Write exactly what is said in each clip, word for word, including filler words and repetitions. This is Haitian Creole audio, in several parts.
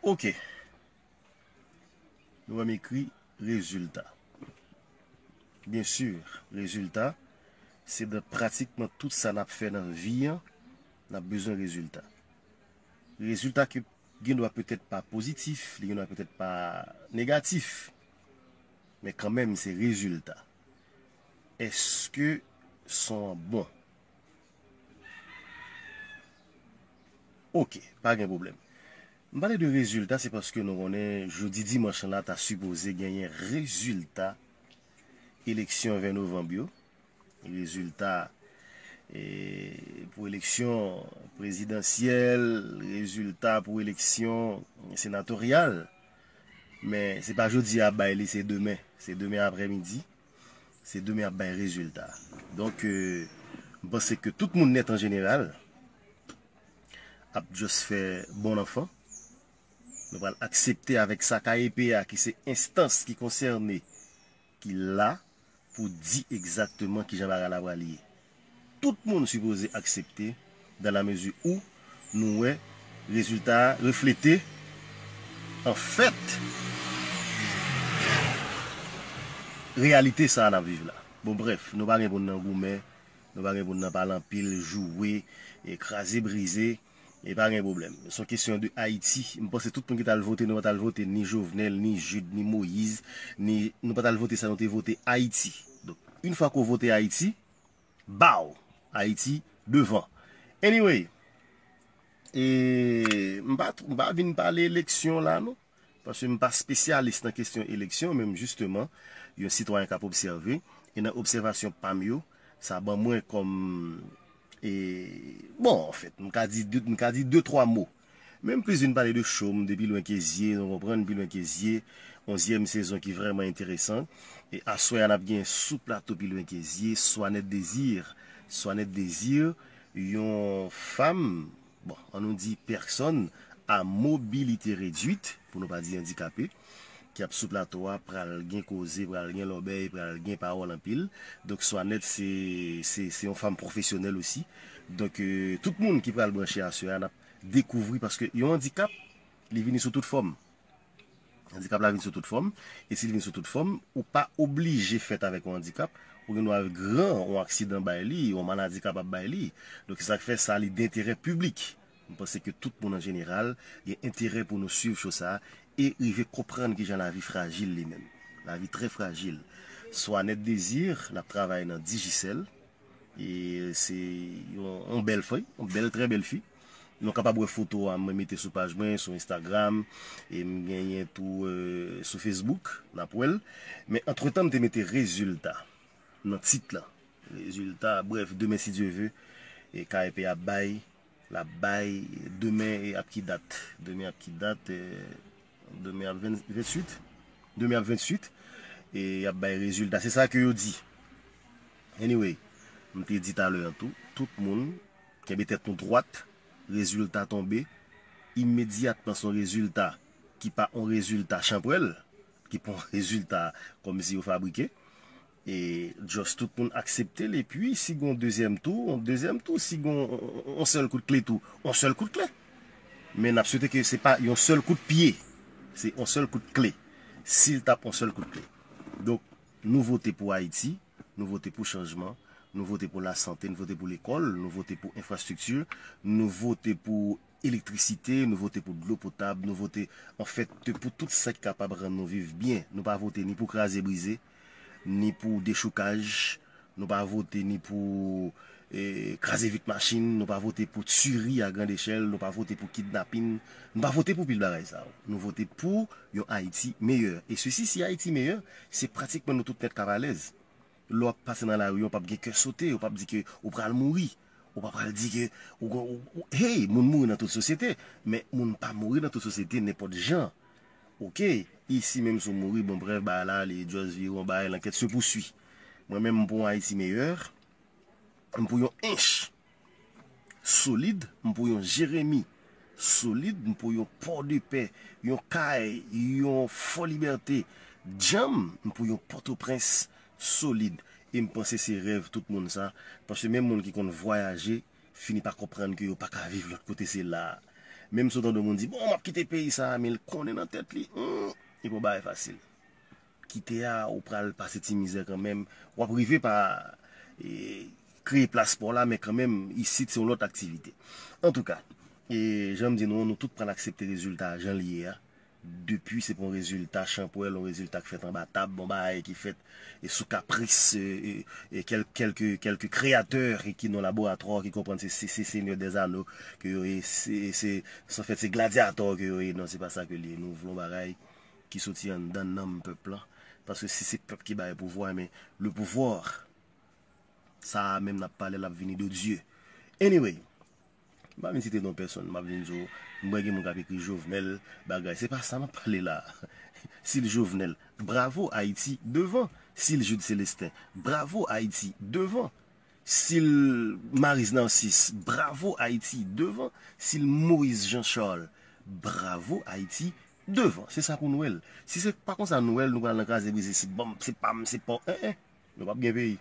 Ok. Nou wè m ekri rezilta. Byen si, rezilta, se nan pratikman tout sa n ap fè nan vi an, n ap bezwen rezilta. Rezilta ki gendwa petèt pa pozitif, li gendwa petèt pa negatif, men kanmenm se rezilta. Èske son an bon? Ok, pa gen pwoblèm. M pale de rezilta, se paske nou konnen jodi dimanch lan la ta sipoze genyen rezilta eleksyon ven novanm yo. Rezilta e, pou eleksyon prezidansyèl, rezilta pou eleksyon senatoryal. Men se pa jodi a ap bay li, se demen. Se demen aprèmidi. Se demen ap bay rezilta. Donk, e, m panse ke tout moun nèt an jeneral ap just fè bon anfan. Nou pral aksepte avèk sa K E P a, ki se enstans ki konsène, ki la pou di egzakteman kijan bagay la pral ye. Tout moun sipoze aksepte, dans la mesure où nou wè rezilta a reflete, anfèt, reyalite sa a n ap viv la. Bon, brèf, nou pa gen pou n nan goumen, nou pa gen pou n nan pale anpil, joure, e kraze brize, e pa gen pwoblèm. Se yon kesyon de Ayiti. M panse tout moun ki t al vote, nou pa t al vote ni Jovenel, ni Jude, ni Moïse, ni, nou pa t al vote sa, nou te vote Ayiti. Donk, yon fwa ke w vote Ayiti, baw, Ayiti devan. Anyway, e, m pa, m pa vin pale eleksyon la, non. Paske m pa espesyalis nan kesyon eleksyon, men m jisteman yon sitwayen k ap obsève, e nan obsèvasyon pa m yo, sa ban mwen kòm, e, bon, anfèt, m ka di de, m ka di de, twa mo. Men m plis vin pale de cho m de Pi Lwen Ke Zye, nou konprann, Pi Lwen Ke Zye, onzyèm sezon ki vrèman enteresan. E aswè a n ap gen sou plato Pi Lwen Ke Zye, Swanèt Dezir. Swanèt Dezir, yon fanm, bon, an nou di pèsòn a mobilite redwit, pou nou pa di andikape, ki ap sou plato a, pral gen koze, pral gen lòbèy, pral gen pawòl anpil. Donk, Swanèt, se, se, se yon fanm pwofesyonèl osi. Donk, e, tout moun ki pral branche aswè a, n ap dekouvri, paske yon andikap, li vini sou tout fòm. Andikap la vin sou tout fòm, e si l vin sou tout fòm, ou pa oblije fèt avèk yon andikap, ou gen dwa gran, yon aksidan bay li, yon maladi kapab bay li. Donk, se sa k fè sa, li denterè piblik. M panse ke tout moun an jeneral gen enterè pou nou swiv cho sa a e rive konprann kijan lavi frajil li menm. Lavi trè frajil. Swanèt Dezir, n ap travay nan Digicel. E se yon, yon bèl fi, yon bèl, trè bèl fi. Nou kapab wè foto a mwen mete sou paj mwen, sou Instagram, e m genyen tou, e, sou Facebook, n ap wè l. Men antretan, m te mete rezilta nan tit la. Rezilta, brèf, demen, si Dye ve, e K E P ap bay, l ap bay, demen, e ap ki dat? Demen ap ki dat? E, demen ap venn, ventuit? Demen ap ventuit, e y ap bay rezilta. Se sa ke yo di. Anyway, m te di talè an tou, tout moun, kenbe tèt nou dwat, rezilta tonbe, imedyatman se yon rezilta ki pa yon rezilta chanpwèl, ki pa yon rezilta kòmsi yo fabrike. E just tout moun aksepte l, epi si gen yon dezyèm tou, yon dezyèm tou, si gen yon, yon, yon sèl kout kle tou, yon sèl kout kle. Men n ap swete ke se pa yon sèl kout pye, se yon sèl kout kle. Si l t ap yon sèl kout kle. Donk, nou vote pou Ayiti, nou vote pou chanjman, nou vote pou lasante, nou vote pou lekòl, nou vote pou enfrastrikti, nou vote pou elektrisite, nou vote pou dlo potab, nou vote, anfèt, pou tout sa ki kapab rann nou viv byen. Nou pa vote ni pou kraze brize, ni pou dechoukaj, nou pa vote ni pou, e, kraze vit machin, nou pa vote pou tiri a grand echèl, nou pa vote pou kidnapin, nou pa vote pou pil bagay sa yo. Nou vote pou yon Ayiti meyè. E sesi, si Ayiti meyè, se pratikman nou tout nèt k ap alèz. Lè w ap pase nan lari, w p ap gen kè sote, w p ap di ke ou pral mouri. Ou pa pral di ke, ou, ou, ou, hey, moun mouri nan tout sosyete, men moun pa mouri nan tout sosyete nenpòt jan. Oke, isi menm si w mouri, bon, brèf, bagay la, li just vire yon bagay, l'enquête se poursuit. Mwen menm, m pou yon Ayiti meyè, m pou yon Ench solid, m pou yon Jeremi solid, m pou yon Pòdepè, yon kay, yon Fò Libète djanm, m pou yon Pòtoprens solid. E m panse se rèv tout moun sa, paske menm moun ki konn vwayaje fini pa konprann ke yo pa ka viv lòt kote, se la a. Menm si w tande yon moun di, bon, m ap kite peyi sa a, men l konnen nan tèt li, hmm, li pa yon bagay fasil. Kite a, ou pral pase ti mizè kanmenm. W ap rive pa e, kreye plas pa w la, men kanmenm, isit, se yon lòt aktivite. Antouka, e, jan m di nou, nou tout pral aksepte rezilta a jan l ye a. Depi se pa yon rezilta chanpwèl, yon rezilta k fèt anba tab, yon bagay ki fèt e sou kapris e, e, e kèl, kèlke, kèlke kreyatè ki nan laboratwa ki konprann se, se, se Senyè dèzano ke yo ye, se, se, se, anfèt, se gladyatò ke yo ye. Non, se pa sa ke l ye. Nou vle yon bagay ki soti anndan nanm pèp lan. Paske si se pèp ki bay pouvwa, men le pouvoir, sa a menm n ap pale, l ap vini de Dye. Anyway, m pa vin site non pèsonn, m ap vin di w, m wè gen moun k ap ekri Jovenel, bagay. Se pa sa m ap pale la. Sil Jovenel, bravo Ayiti, devan. Sil Jude Célestin, bravo Ayiti, devan. Sil Maryse Narcisse, bravo Ayiti, devan. Sil Moïse Jean Charles, bravo Ayiti, devan. Se sa pou nou wè l. Si se pa konsa nou wè l, nou pral nan kraze brize, se banm, se pa m, se pa w, en, en. Nou p ap gen peyi.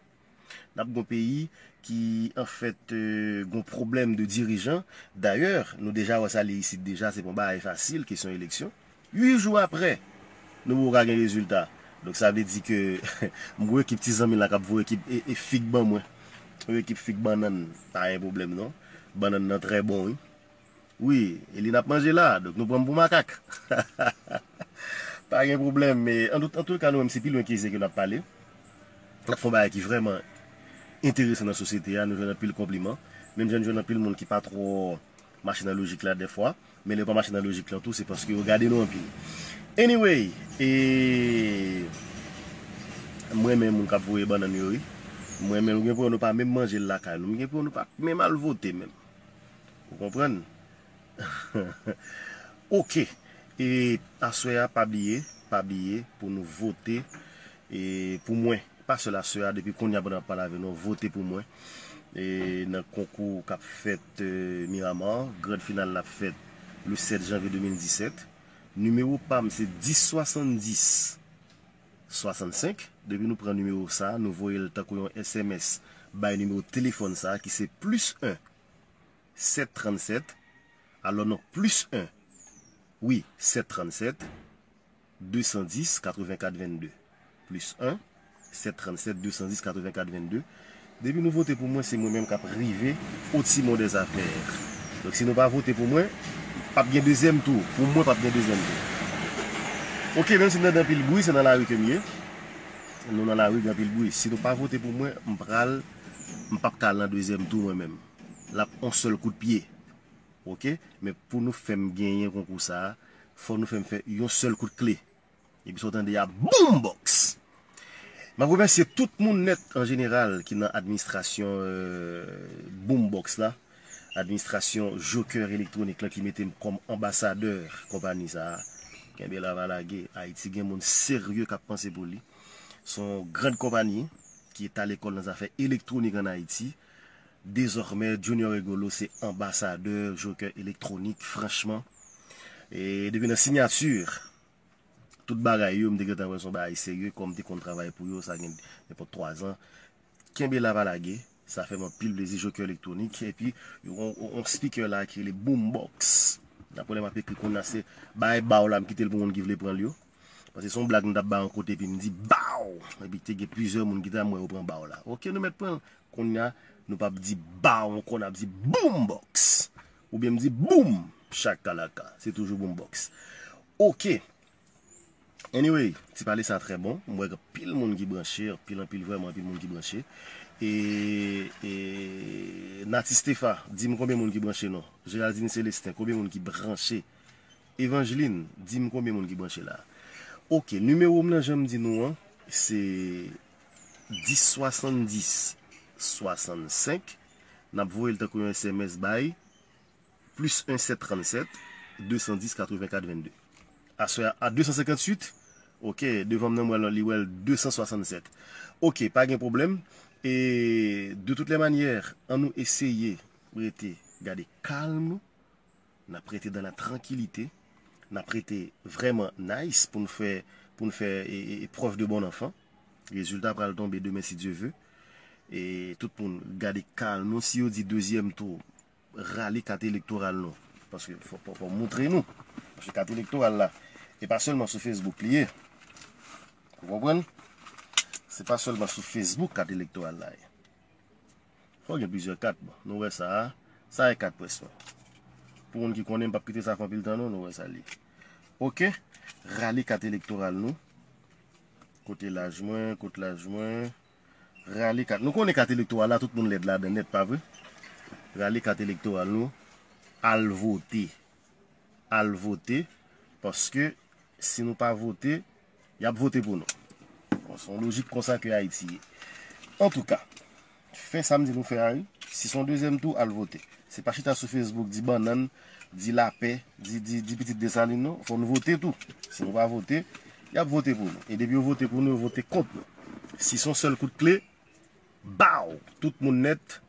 N ap gen yon peyi ki, anfèt, e, gen yon pwoblèm de dirijan. Dayè, nou deja wè sa li isit deja, se pa yon bagay fasil, kesyon eleksyon. Uit jou apre, nou poko ka gen rezilta. Donk, sa vle di ke m gen yon ekip ti zanmi la k ap voye ekip e, e fig ban mwen. Yon ekip fig bannann, pa gen pwoblèm non. Bannann nan trè bon, wi. Wi, e li n ap manje la, donk nou pran m pou makak. Pa gen pwoblèm, men an tout, an tout ka, nou menm, se pi lwen ke zye ke n ap pale. N ap fè yon bagay ki vrèman enteresan nan sosyete a, nou jwenn anpil konpliman. Menm jan n jwenn anpil moun ki pa twò mache nan lojik la dèfwa, men lè yo pa mache nan lojik lan tou, se paske yo gade nou anpil. Anyway, e, m renmen moun k ap voye bannann yo, wi. M renmen, nou gen pou nou pa menm manje l lakay nou. M gen pou nou pa menm al vote menm. Ou konprann? Ok. E aswè a, pa bliye, pa bliye pou nou vote, e, pou mwen. Pa sèl aswè a, depi kounye a pandan m ap pale avè nou, vote pou mwen. E nan konkou k ap fèt, e, Miramar, grand final la ap fèt le sèt janvye de mil disèt. Nimewo pa m se dis swasanndis swasannsenk. Depi nou pran nimewo sa, nou voye l tankou yon S M S bay nimewo telefòn sa ki se plis en sèt trannsèt, alò non, plis en, wi, sèt trannsèt, de san dis, katrevenkat vennde. Plis en, sèt trannsèt, de san dis, katrevenkat vennde. Depi nou vote pou mwen, se mwen menm k ap rive au timon des affaires. Donk, si nou pa vote pou mwen, p ap gen dezyèm tou. Pou mwen, p ap gen dezyèm tou. Ok, menm si n tande anpil bri, se nan lari ke m ye. Nou nan lari, gen anpil bri. Si nou pa vote pou mwen, m pral, m p ap ka al nan dezyèm tou mwen menm. L ap on sèl kout pye. Ok? Men pou nou fè m genyen konkou sa a, fò nou fè m fè yon sèl kout kle. Epi sa w tande a, boombox! M ap remèsye tout moun nèt an jeneral ki nan administrasyon, euh, boombox la. Administrasyon Joker Electronic la ki mete m kòm anbasadè konpayi sa a. Kenbe la pa lage. Ayiti gen moun serye k ap panse pou li. Se yon gran konpayi ki ta lekòl nan zafè elektwonik ann Ayiti. Dezòmè, Junior Rigolo se anbasadè Joker Electronic, franchman. E depi nan siyati, tout bagay yo, m te gentan wè se yon bagay serye, kòm m te konn travay pou yo, sa gen nenpòt twa zan. Kenbe la pa lage, sa fè m anpil plezi, Joker Electronic. Epi, yon, yon, yon speaker la ki rele Boombox. Daprè lè m ap ekri kounye a, se bay ba w la, m kite l pou moun ki vle pran l yo. Paske se yon blag m t ap bay yon kote, epi m di ba w! Epi te gen plizyè moun ki ta m wè yo pran ba w la. Ok, nou mèt pran l. Kounye a, nou p ap di ba w ankò, n ap di boombox! Oubyen m di boom! Chakalaka. Se toujou boombox. Ok. Anyway, ti pale sa trè bon. M wè gen anpil moun ki branche, anpil, anpil, vrèman anpil moun ki branche. E, e Nati Stefa, di m konbyen moun ki branche non. Geraldine Célestin, konbyen moun ki branche? Evangeline, di m konbyen moun ki branche la. Ok, nimewo m nan, jan m di nou an, se dis swasanndis swasannsenk. N ap voye l tankou yon S M S bay plis en sèt trannsèt de san dis katrevenkat vennde. Aswè a, a de san senkantuit, ok, devan m nan, m wè l, li wè l de san swasannsèt. Ok, pa gen pwoblèm. E de toutes les manières, an nou eseye rete, gade kalm nou, n ap rete dans la tranquillité, n ap rete vrèman nice pou n fè, pou n fè e, e, e preuve de bon enfant. Rezilta pral tonbe demen si Dye ve. E tout moun gade kalm nou. Si yo di dezyèm tou, rale kat elektoral nou. Paske fò, fò, fò moutre nou. Paske kat elektoral la, e pa sèlman sou Facebook li ye. Ou konprann? Se pa sèlman sou Facebook kat elektoral la ye. Fò gen plizyè kat, bon. Nou wè sa a. Sa e kat près mwen. Pou moun ki konnen, m p ap kite sa fè anpil tan non, nou wè sa li. Oke. Rale kat elektoral nou. Kote laj mwen, kot laj mwen. Rale kat. Nou konnen kat elektoral la, tout moun lèd ladan nèt, pa vre? Rale kat elektoral nou. Al vote. Al vote. Paske si nou pa vote, y ap vote pou nou. Bon, se yon lojik konsa ke Ayiti ye. Antouka, fè sa m di nou fè a wi. Si se yon dezyèm tou, al vote. Se pa chita sou Facebook, di bannann, di lapè, di, di, di pitit Desalin non. Fò n vote tou. Si nou pa vote, y ap vote pou nou. E depi yo vote pou nou, yo vote kont nou. Si se yon sèl kout kle, baw! Tout moun nèt,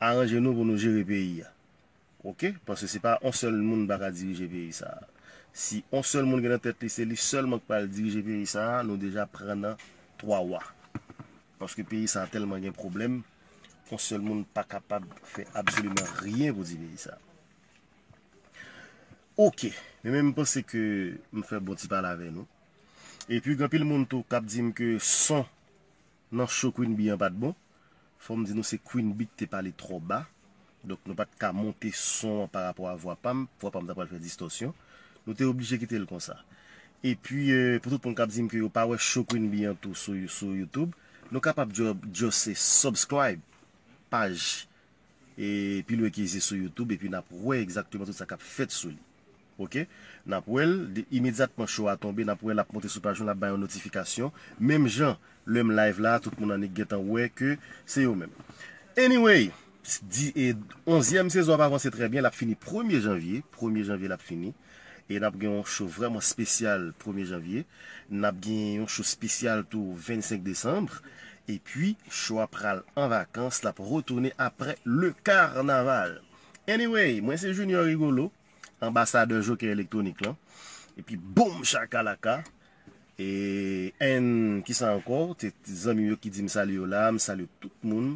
aranje nou pou nou jere peyi a. Oke? Paske se pa yon sèl moun pa ka dirije peyi sa a. Si yon sèl moun gen nan tèt li, se li sèlman k pral dirije peyi sa a, nou deja pran nan twa wa. Paske peyi sa a tèlman gen pwoblèm, yon sèl moun pa kapab fè absoliman ryen pou di peyi sa a. Oke, men, men m panse ke m fè bon ti pale avè nou. Epi gen anpil moun tou k ap di m ke son nan show Queen Bee an pa t bon. Fò m di nou se Queen Bee ki te pale twò ba. Donk nou pa t ka monte son an pa rapò a vwa pa m. Vwa pa m ta pral fè distòsyon. Nou te oblije kite l konsa. Epi, eh, pou tout moun k ap di m ke yo pa wè show Queen Bee an tou sou, sou YouTube, nou kapab ju-, just subscribe paj e Pilwen Kezye sou YouTube, epi n ap wè egzakteman tout sa k ap fèt sou li. Oke? N ap wè l, de, imedyatman show a tonbe, n ap wè l ap monte sou paj nou, l ap bay yon notifikasyon. Menm jan, lè m live la, tout moun annik gentan wè ke se yo menm. Anyway, di, e, onzyèm sezon ap avanse trè byen, l ap fini premye janvye, premye janvye l ap fini. E n ap gen yon show vrèman espesyal premye janvye. N ap gen yon show espesyal tou vennsenk desanm. Epi, show a pral an vakans, l ap retounen aprè le carnaval. Anyway, mwen se Junior Rigolo, anbasadè Jokè Elektwonik lan. Epi, boum, chakalaka. E, and, kisa ankò? Se zanmi m yo ki di m salye yo la, m salye tout moun.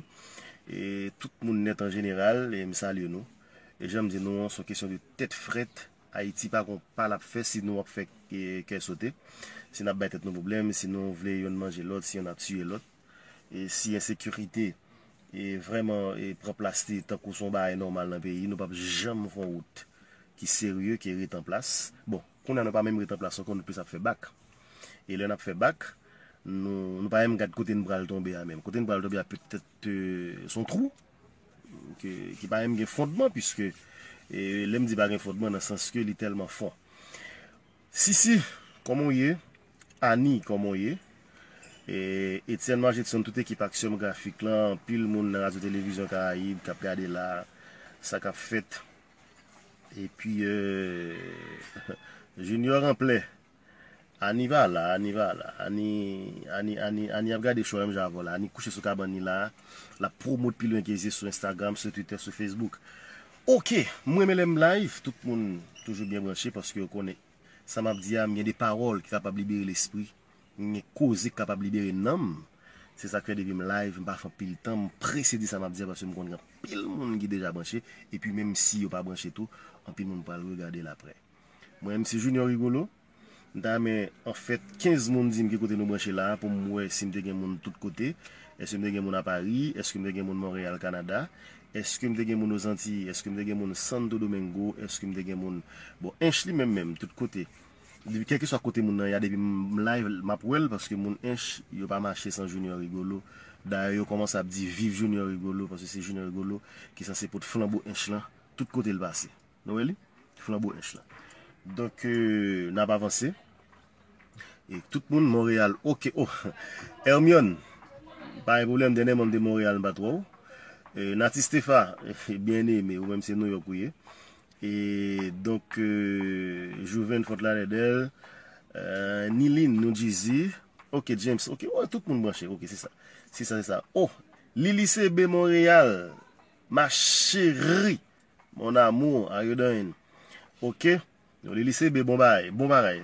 E, tout moun nèt an jeneral, e m salye nou. E jan m di nou an, se yon kesyon de tèt frèt. Ayiti pa gon pa l ap fè si nou ap fè, e, kè sote. Si n ap bay tèt nou pwoblèm, si nou vle yonn manje lòt, si yonn ap tiye lòt. E si ensekirite, e, vrèman, e, pran plas li tankou se yon bagay nòmal nan peyi, nou p ap janm fè yon wout ki serye, ki ret an plas. Bon, kounye a nou pa menm ret an plas ankò, nou plis ap fè bak. E lè n ap fè bak, nou, nou pa menm gad kote n pral tonbe a menm. Kote n pral tonbe a petèt, e, se yon twou. Ki, ki pa menm gen fondman, piske, e, lè m di pa gen fondman, nan sans ke li tèlman fon. Sisi, kòman w ye? Ani, kòman w ye? E, Etienne Margetson, tout ekip Aksyon Grafik lan, anpil moun nan Radyo Televizyon Karayib k ap gade la, sa k ap fèt. Epi, e, Junior Anplè, Ani pa la, Ani pa la. Ani, Ani, Ani, Ani ap gade show a menm jan avè w la. Ani kouche sou kabann li la. L ap pwomot Pilwen Kezye sou Instagram, sou Twitter, sou Facebook. Oke, m renmen lè m live, tout moun toujou byen branche paske yo konnen sa m ap di a, m gen de pawòl ki kapab libere lespri, m gen koze ki kapab libere nanm. Se sa k fè depi m live, m pa fè anpil tan, m prese di sa m ap di a paske m konn gen anpil moun ki deja branche, epi menm si yo pa branche tou, anpil moun pral regade l aprè. Mwen menm se Junior Rigolo. M ta renmen, anfèt, kenz moun di m ki kote nou branche la, pou m wè si m te gen moun tout kote. Èske m te gen moun a Pari? Èske m te gen moun Monreyal, Kanada? Èske m te gen moun Ozantiy? Èske m te gen moun Santo Domingo? Èske m te gen moun, bon, Ench li menm menm, tout kote. Depi kèlkeswa kote moun nan ye a, depi m live, m ap wè l, paske moun Ench, yo pa mache san Junior Rigolo. Dayè, yo kòmanse ap di viv Junior Rigolo, paske se Junior Rigolo ki sanse pot flanbo Ench lan, tout kote l pase. Nou wè li? Flanbo Ench lan. Donk, euh, n ap avanse. E tout moun, Monreyal, oke. Oh, Hermione, pa gen pwoblèm, dènyèman m te Monreyal, m pa t wè w. E Nati Stefa, byen eme, ou menm se Nouyòk ou ye. E donk, euh, Jouven Fort Lauderdale, euh, Nilin, New Jersey. Oke, James, oke, wè, tout moun branche, oke, se sa. Se sa, se sa. Oh, Lili C B Monreyal, ma chérie. Mon amour, how you doing? Oke. Lili C B, bon bagay, bon bagay.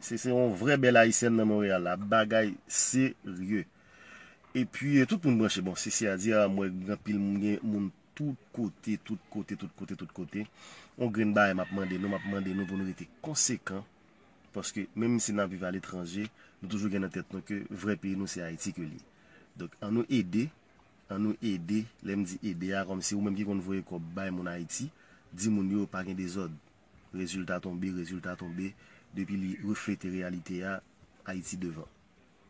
Se, se yon vrè bèl ayisyèn nan Monreyal la. Bagay serye. Epi, eh, tout moun branche. Bon, se, se a di a, mwen, gen anpil moun, gen moun tout kote, tout kote, tout kote, tout kote. On grenn bagay m ap mande nou, m ap mande nou pou nou rete konsekan, paske menm si n ap viv aletranje, nou toujou gen nan tèt nou ke vrè peyi nou se Ayiti ke l ye. Donk, ann nou ede, ann nou ede, lè m di ede a, kòmsi ou menm ki konn voye kòb bay moun Ayiti, di moun yo pa gen dezòd. Rezilta tonbe, rezilta tonbe, depi li reflete reyalite a, Ayiti devan.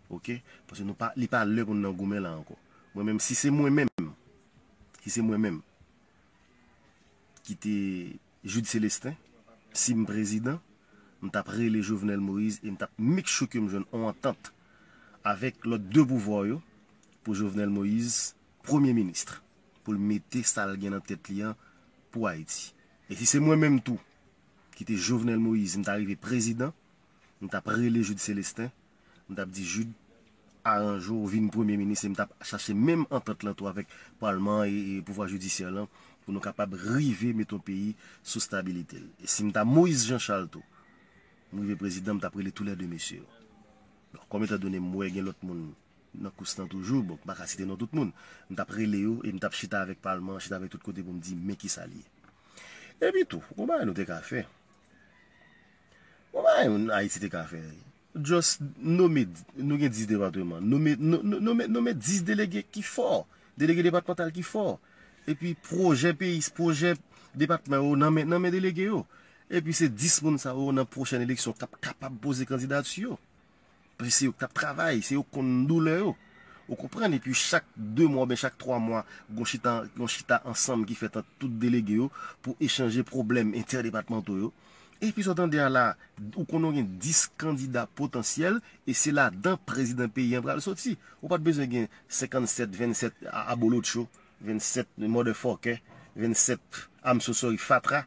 Oke? Paske nou pa, li pa lè pou n nan goumen la ankò. Mwen menm, si se mwen menm, si se mwen menm ki te Jude Célestin, si m prezidan, m t ap rele Jovenel Moïse e m t ap make sure ke m jwenn on antant avèk lòt de pouvwa yo pou Jovenel Moïse premye minis, pou l mete sa l gen nan tèt li an pou Ayiti. E si se mwen menm tou ki te Jovenel Moïse, m ta rive prezidan, m t ap rele Jude Célestin, m t ap di Jude, aranje w, vin premye minis, e m t ap chache menm antant lan tou avèk palman an e, e pouvwa jidisyè lan pou nou kapab rive mete yon peyi sou stabilite l. E si m ta Moïse Jean Charles tou, m rive prezidan, m t ap rele toulède mesye yo. Bon, kòm etandone m wè gen lòt moun nan kous lan toujou, bon, m pa ka site non tout moun, m t ap rele yo e m t ap chita avèk palman an, chita avèk tout kote pou m di men kisa l ye. Epi tou, gon bagay nou te ka fè. Gon bagay Ayiti te ka fè. Just nome, nou gen dis depatman. Nome, no- no- nome, nome dis delege ki fò. Delege depatmantal ki fò. Epi pwojè peyi, pwojè depatman yo nan men, nan men delege yo. Epi se dis moun sa yo nan pwochèn eleksyon k ap kapab poze kandidati yo. Paske se yo k t ap travay, se yo k konn doulè yo. Ou konprann? Epi chak de mwa oubyen chak twa mwa, gon chita, gon chita ansanm ki fèt ant tout delege yo pou echanje pwoblèm entèdepatmanto yo. Epi sa w tande a la, ou konnen w gen dis kandida potansyèl, e se ladan prezidan peyi an pral soti. Ou pa t bezwen gen senkannsèt, vennsèt a- abolotcho, vennsèt motherfucker, vennsèt I'm so sorry fatra,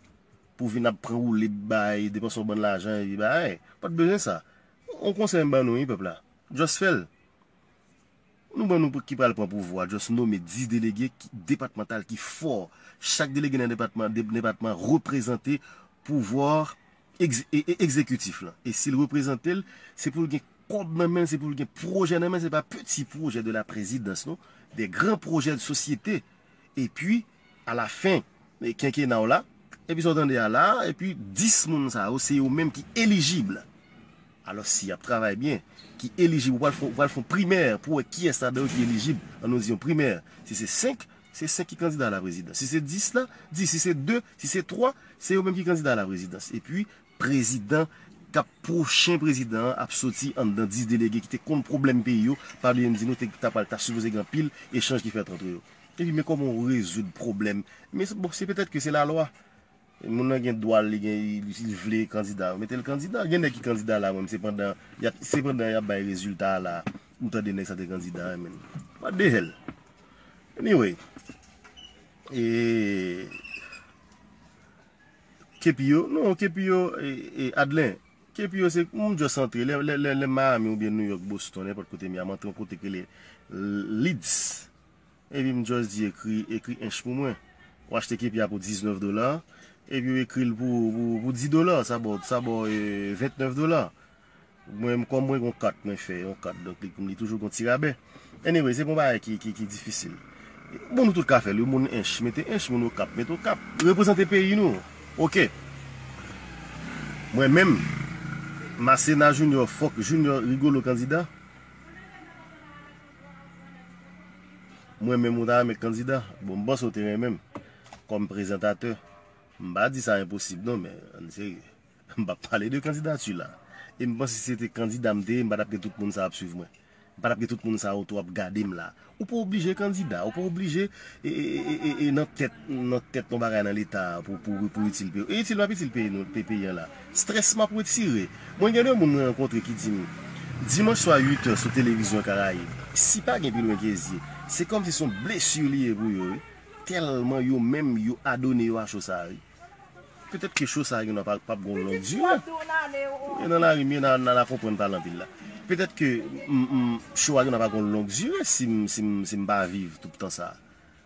pou vin ap pran woule bay, depanse yon bann lajan, epi bay. Ou pa t bezwen sa. On konsèy m ban nou, wi, pèp la. Just fè l. Nou ban nou ki pral pran pouvwa, just nome dis delege ki, depatmantal ki fò. Chak delege nan depatman, de- depatman reprezante pouvwa egz- e- e- egzekitif lan. E si l reprezante l, se pou l gen kòb nan men l, se pou l gen pwojè nan men l, se pa peti pwojè de la prezidans, non. De gran pwojè de sosyete. Epi, alafen, e, kenkena w la, epi sa w tande a la, epi dis moun sa yo, se yo menm ki elijib. Alò, si y ap travay byen, ki elijib, ou pral fè, ou pral fè yon primè pou wè kiyès ladan yo ki elijib. Ann nou di yon primè. Si se senk, se senk ki kandida a la prezidans. Si se dis la, dis. Si se de, si se twa, se yo menm ki kandida a la prezidans. Epi, prezidan k ap, pwochen prezidan an ap soti anndan dis delege ki te konn pwoblèm peyi yo. Pa bliye m di nou, te, ta pral, ta sipoze gen anpil echanj ki fèt ant yo. Epi, men kòman w rezoud pwoblèm. Men, bon, se petèt ke se lalwa. Moun nan gen dwa l, li gen, li, li vle kandida. Mete l kandida. Gen nèg ki kandida la, mwen, se pandan y ap, se pandan y ap bay rezilta a la, m tande nèg sa te kandida, men. What the hell? Anyway. E, Kepi yo, non, kepi yo, e, e, Adlen. Kepi yo, se, m just antre. Lè, lè, lè, lè Miami oubyen New York, Boston, nenpòt kote m ye a, m antre yon kote ki rele Leeds. Epi m just di ekri, ekri ench pou mwen. Ou achte kepi a pou diznèf dola, epi ou ekri l pou, pou, pou dis dola, sa ba w, sa ba w, e, vennèf dola. Mwen, kòm mwen gon kat, mwen fè yon kat, donk li, li toujou gon ti rabè. Anyway, se pa yon bagay ki, ki, ki difisil. Bon, nou tout ka fè l, wi, moun ench, mete ench, moun okap, mete okap. Reprezante peyi nou. Oke. Mwen menm, Masséna Junior, fòk Junior Rigolo kandida. Mwen menm, ou ta renmen kandida. Bon, m panse w te renmen m kòm prezantatè. M pa di sa enposib, non, men ann serye. M p ap pale de kandidati la. E m panse si se te kandida m te ye, m pa t ap gen tout moun sa ap swiv mwen. M pa t ap gen tout moun sa otou ap gade m la. Ou pa oblije kandida, ou pa oblije e, e, e, e, e nan tèt, nan tèt yon bagay nan leta pou, pou, pou itil peyi. E itil m ap itil peyi nou, pe- peyi an la. Strès m ap retire. Mwen gen de moun mwen rankontre ki di m, dimanch swa uit è sou televizyon Karayib, si pa gen pi lwen ke zye, se kòmsi se yon blesi li ye pou yo, wi. Tèlman yo menm, yo adone yo a cho sa, wi. Petèt ke cho sa a gen dwa pa, p ap gon long dire. E nan lari m ye, n a, n a, n a konprann pale anpil la. Petèt ke m, m, cho a gen dwa pa gon long dire si m, si m, si m pa viv tout tan sa a.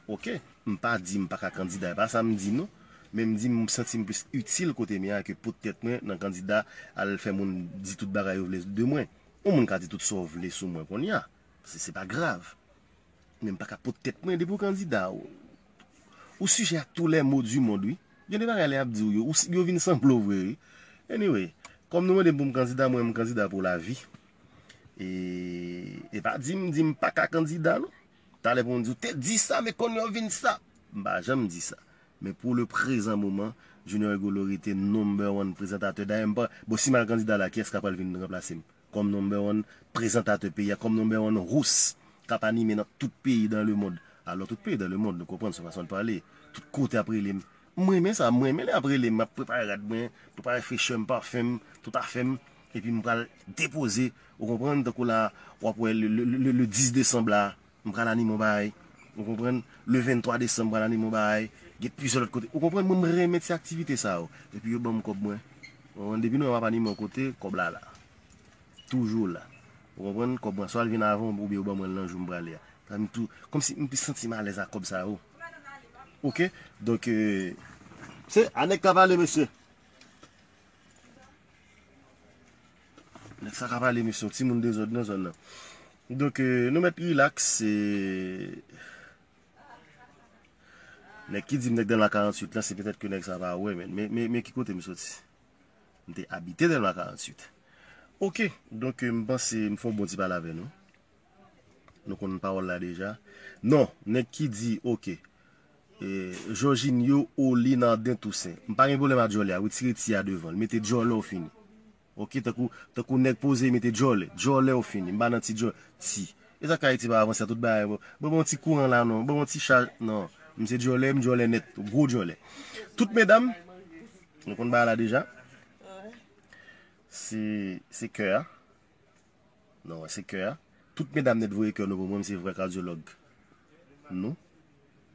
Oke, m pa di m pa ka kandida, e pa sa m di non. Men m di m santi m plis itil kote m ye a ke pot tèt mwen nan kandida al fè moun di tout bagay yo vle de mwen. Yon moun ka di tout sa w vle sou mwen kounye a. Se, se pa grav. Men m pa ka pot tèt mwen depi w kandida. Ou, Ou sujet à tous les maux du monde, wi. Gen de bagay lè y ap di w yo, ou, yo vin sanble w vre, wi. Anyway, kòm nou mande m pou m kandida, mwen m kandida pou lavi. E, e pa di m, di m pa ka kandida, non. Talè pou m di w te di sa, men kounye a w vin sa. M pa janm di sa. Men pou le prezan moman, Junior Rigolo rete number one prezantatè. Dayè, m pa, bon, si m al kandida la, kiyès k ap pral vin ranplase m? Kòm number one prezantatè peyi a, kòm number one host k ap anime nan tout peyi dans le monde. Alò, tout peyi dans le monde, nou konprann, se yon fason de pale. Tout kote ap rele m. M renmen sa, m renmen lè ap rele m, m ap prepare rad mwen, prepare frechè m, pafen m, tout afè m, epi m pral depoze, ou konprann, tankou la, w ap wè le, le, le, le dis desanm la, m pral anime yon bagay, ou konprann, le venntwa desanm, m pral anime yon bagay, gen plizyè lòt kote, ou konprann, mwen, m renmen ti aktivite sa yo, epi yo ban m kòb mwen, ou konprann, depi nou wè m ap anime yon kote, kòb la la. Toujou la. Ou konprann? Kòb mwen, swa l vin avan oubyen yo ban mwen l nan jou m prale a. Sa m tou, kòmsi m te santi m alèz ak kòb sa yo. Oke? Donk, euh, se a nèg ka pale, mesye. Nèg sa ka pale, mesye. Yon timoun dezòd nan zòn nan. Donk, euh, nou mèt rilaks. Se nèg ki di m nèg dan la karanntuit lan, se petèt ke nèg sa pa wè, men, men, men, men ki kote m soti? M te abite Dèlma karanntuit. Oke, donk, euh, m panse m fè yon bon ti pale avè nou. Nou konn pawòl la deja. Non, nèg ki di, oke, e, Jorginho, Oli, Narden, Toussaint. M pa gen pwoblèm ak djòlè a, retire ti a devan l. Mete djòlè ou fini. Oke, tankou, tankou nèg poze, mete djòlè. Djòlè ou fini. M pa nan ti djòlè. Ti. E sa k Ayiti pa avanse a tout bagay, bon. Bon, bon ti kouran la, non. Bon, bon ti chaj, non. M se djòlè, m djòlè nèt. Gwo djòlè. Tout medam, nou konn bagay la deja. Se, se kè a. Non, se kè a. Tout medam nèt voye kè nou pou mwen, m se vrè kadyològ nou.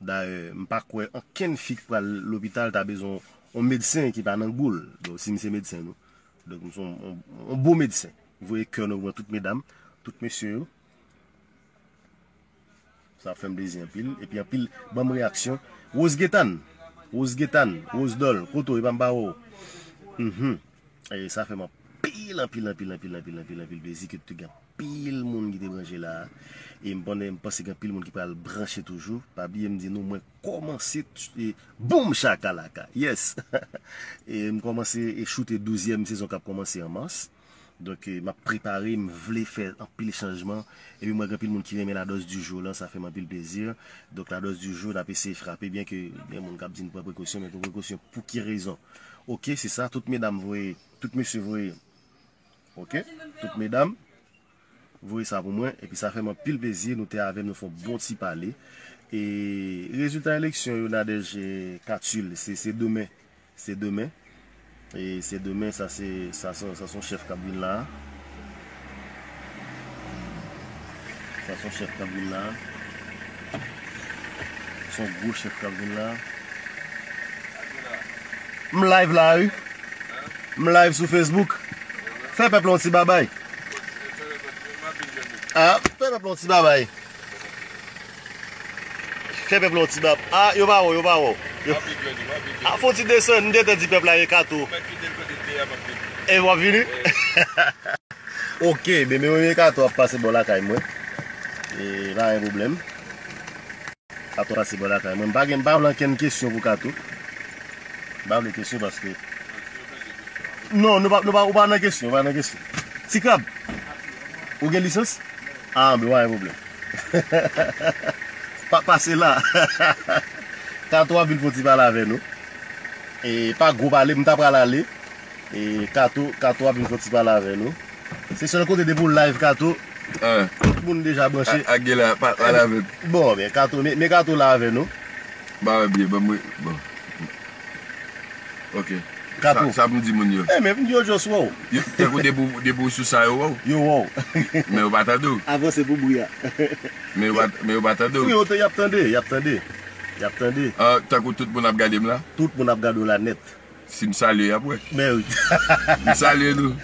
Dayè, m pa kwè ankenn fi k pral lopital ta bezwen yon medsen ki pa nan gou l. Donk, si m se medsen nou. Donk, m se yon, yon, yon bon medsen. Voye kè nou pou mwen, tout medam, tout mesye yo. Sa ap fè m plezi anpil. Epi anpil, ban m reyaksyon. Rose Getan. Rose Getan. Rose Dòl. Kote w? Epa m pa wè w. Mhm. E sa fè m anpil, anpil, anpil, anpil, anpil, anpil, anpil plezi ke te gen anpil moun ki te branche la. E m pandan, m panse gen anpil moun ki pral branche toujou. Pa bliye m di nou, mwen kòmanse t-, e, boum chakalaka. Yes! E m kòmanse e choute douzyèm sezon k ap kòmanse an mas. Donk, eh, m ap prepare, m vle fè anpil chanjman. Epi m wè gen anpil moun ki renmen la dose du jour lan, sa fè m anpil plezi. Donk, la dose du jour, n ap eseye frape, byen ke gen moun k ap di n pran prekosyon, men pran prekosyon pou ki rezon? Oke, se sa, tout medam voye, tout mesye voye. Oke, tout medam voye sa pou mwen, epi sa fè m anpil plezi, nou te avè m, nou fè yon bon ti pale. E rezilta eleksyon yo, Nadège, eh, Katul, se, se demen. Se demen. E se demen, sa se, sa se, sa se yon chèf k ap vin la. Sa se yon chèf k ap vin la. Se yon gwo chèf k ap vin la. M live la, wi. M live sou Facebook. Fè pèp la yon ti babay. Ah, fè pèp la yon ti babay. Fè pèp la yon ti bab. Ah, yo pa wè w, yo pa wè w. Yo... Ah, fè yon ti desann, m te tan di pèp la e Kato. E w ap vini? Ok, men men men Kato ap pase bò lakay mwen. E pa gen pwoblèm. Kato ap pase bò lakay mwen. M pa gen, m pa vle ankenn kesyon pou Kato. M pa vle kesyon paske... Non, nou pa, nou pa, ou pa nan kesyon, ou pa nan kesyon. Ti Krab, ou gen lisans? Ah, ben, pa gen pwoblèm. Pa, pase la. Kato ap vin fè yon ti pale avè nou. E pa gwo pale, m ta pral ale. E Kato, Kato ap vin fè yon ti pale avè nou. Se sèl kote depi w live Kato, tout moun deja branche. A, a, Gela, pa, pale avè m. Bon, men Kato, men, men Kato la avè nou. Ba wè byen, ban mwen, bon. Ok. Kato. Sa, sa pou m di moun yo. Eh, men yo just wè w. Yo, tankou depi w, depi w sou sa, yo wè w. Yo wè w. Men yo pa tande w. Avanse pou bri a. Men yo pa, men yo pa tande w. Wi, yo te, y ap tande, y ap tande. Y ap tande. Ah, tankou tout moun ap gade m la? Tout moun ap gade w la nèt. Si m salye, y ap wè. Men wi. M salye nou.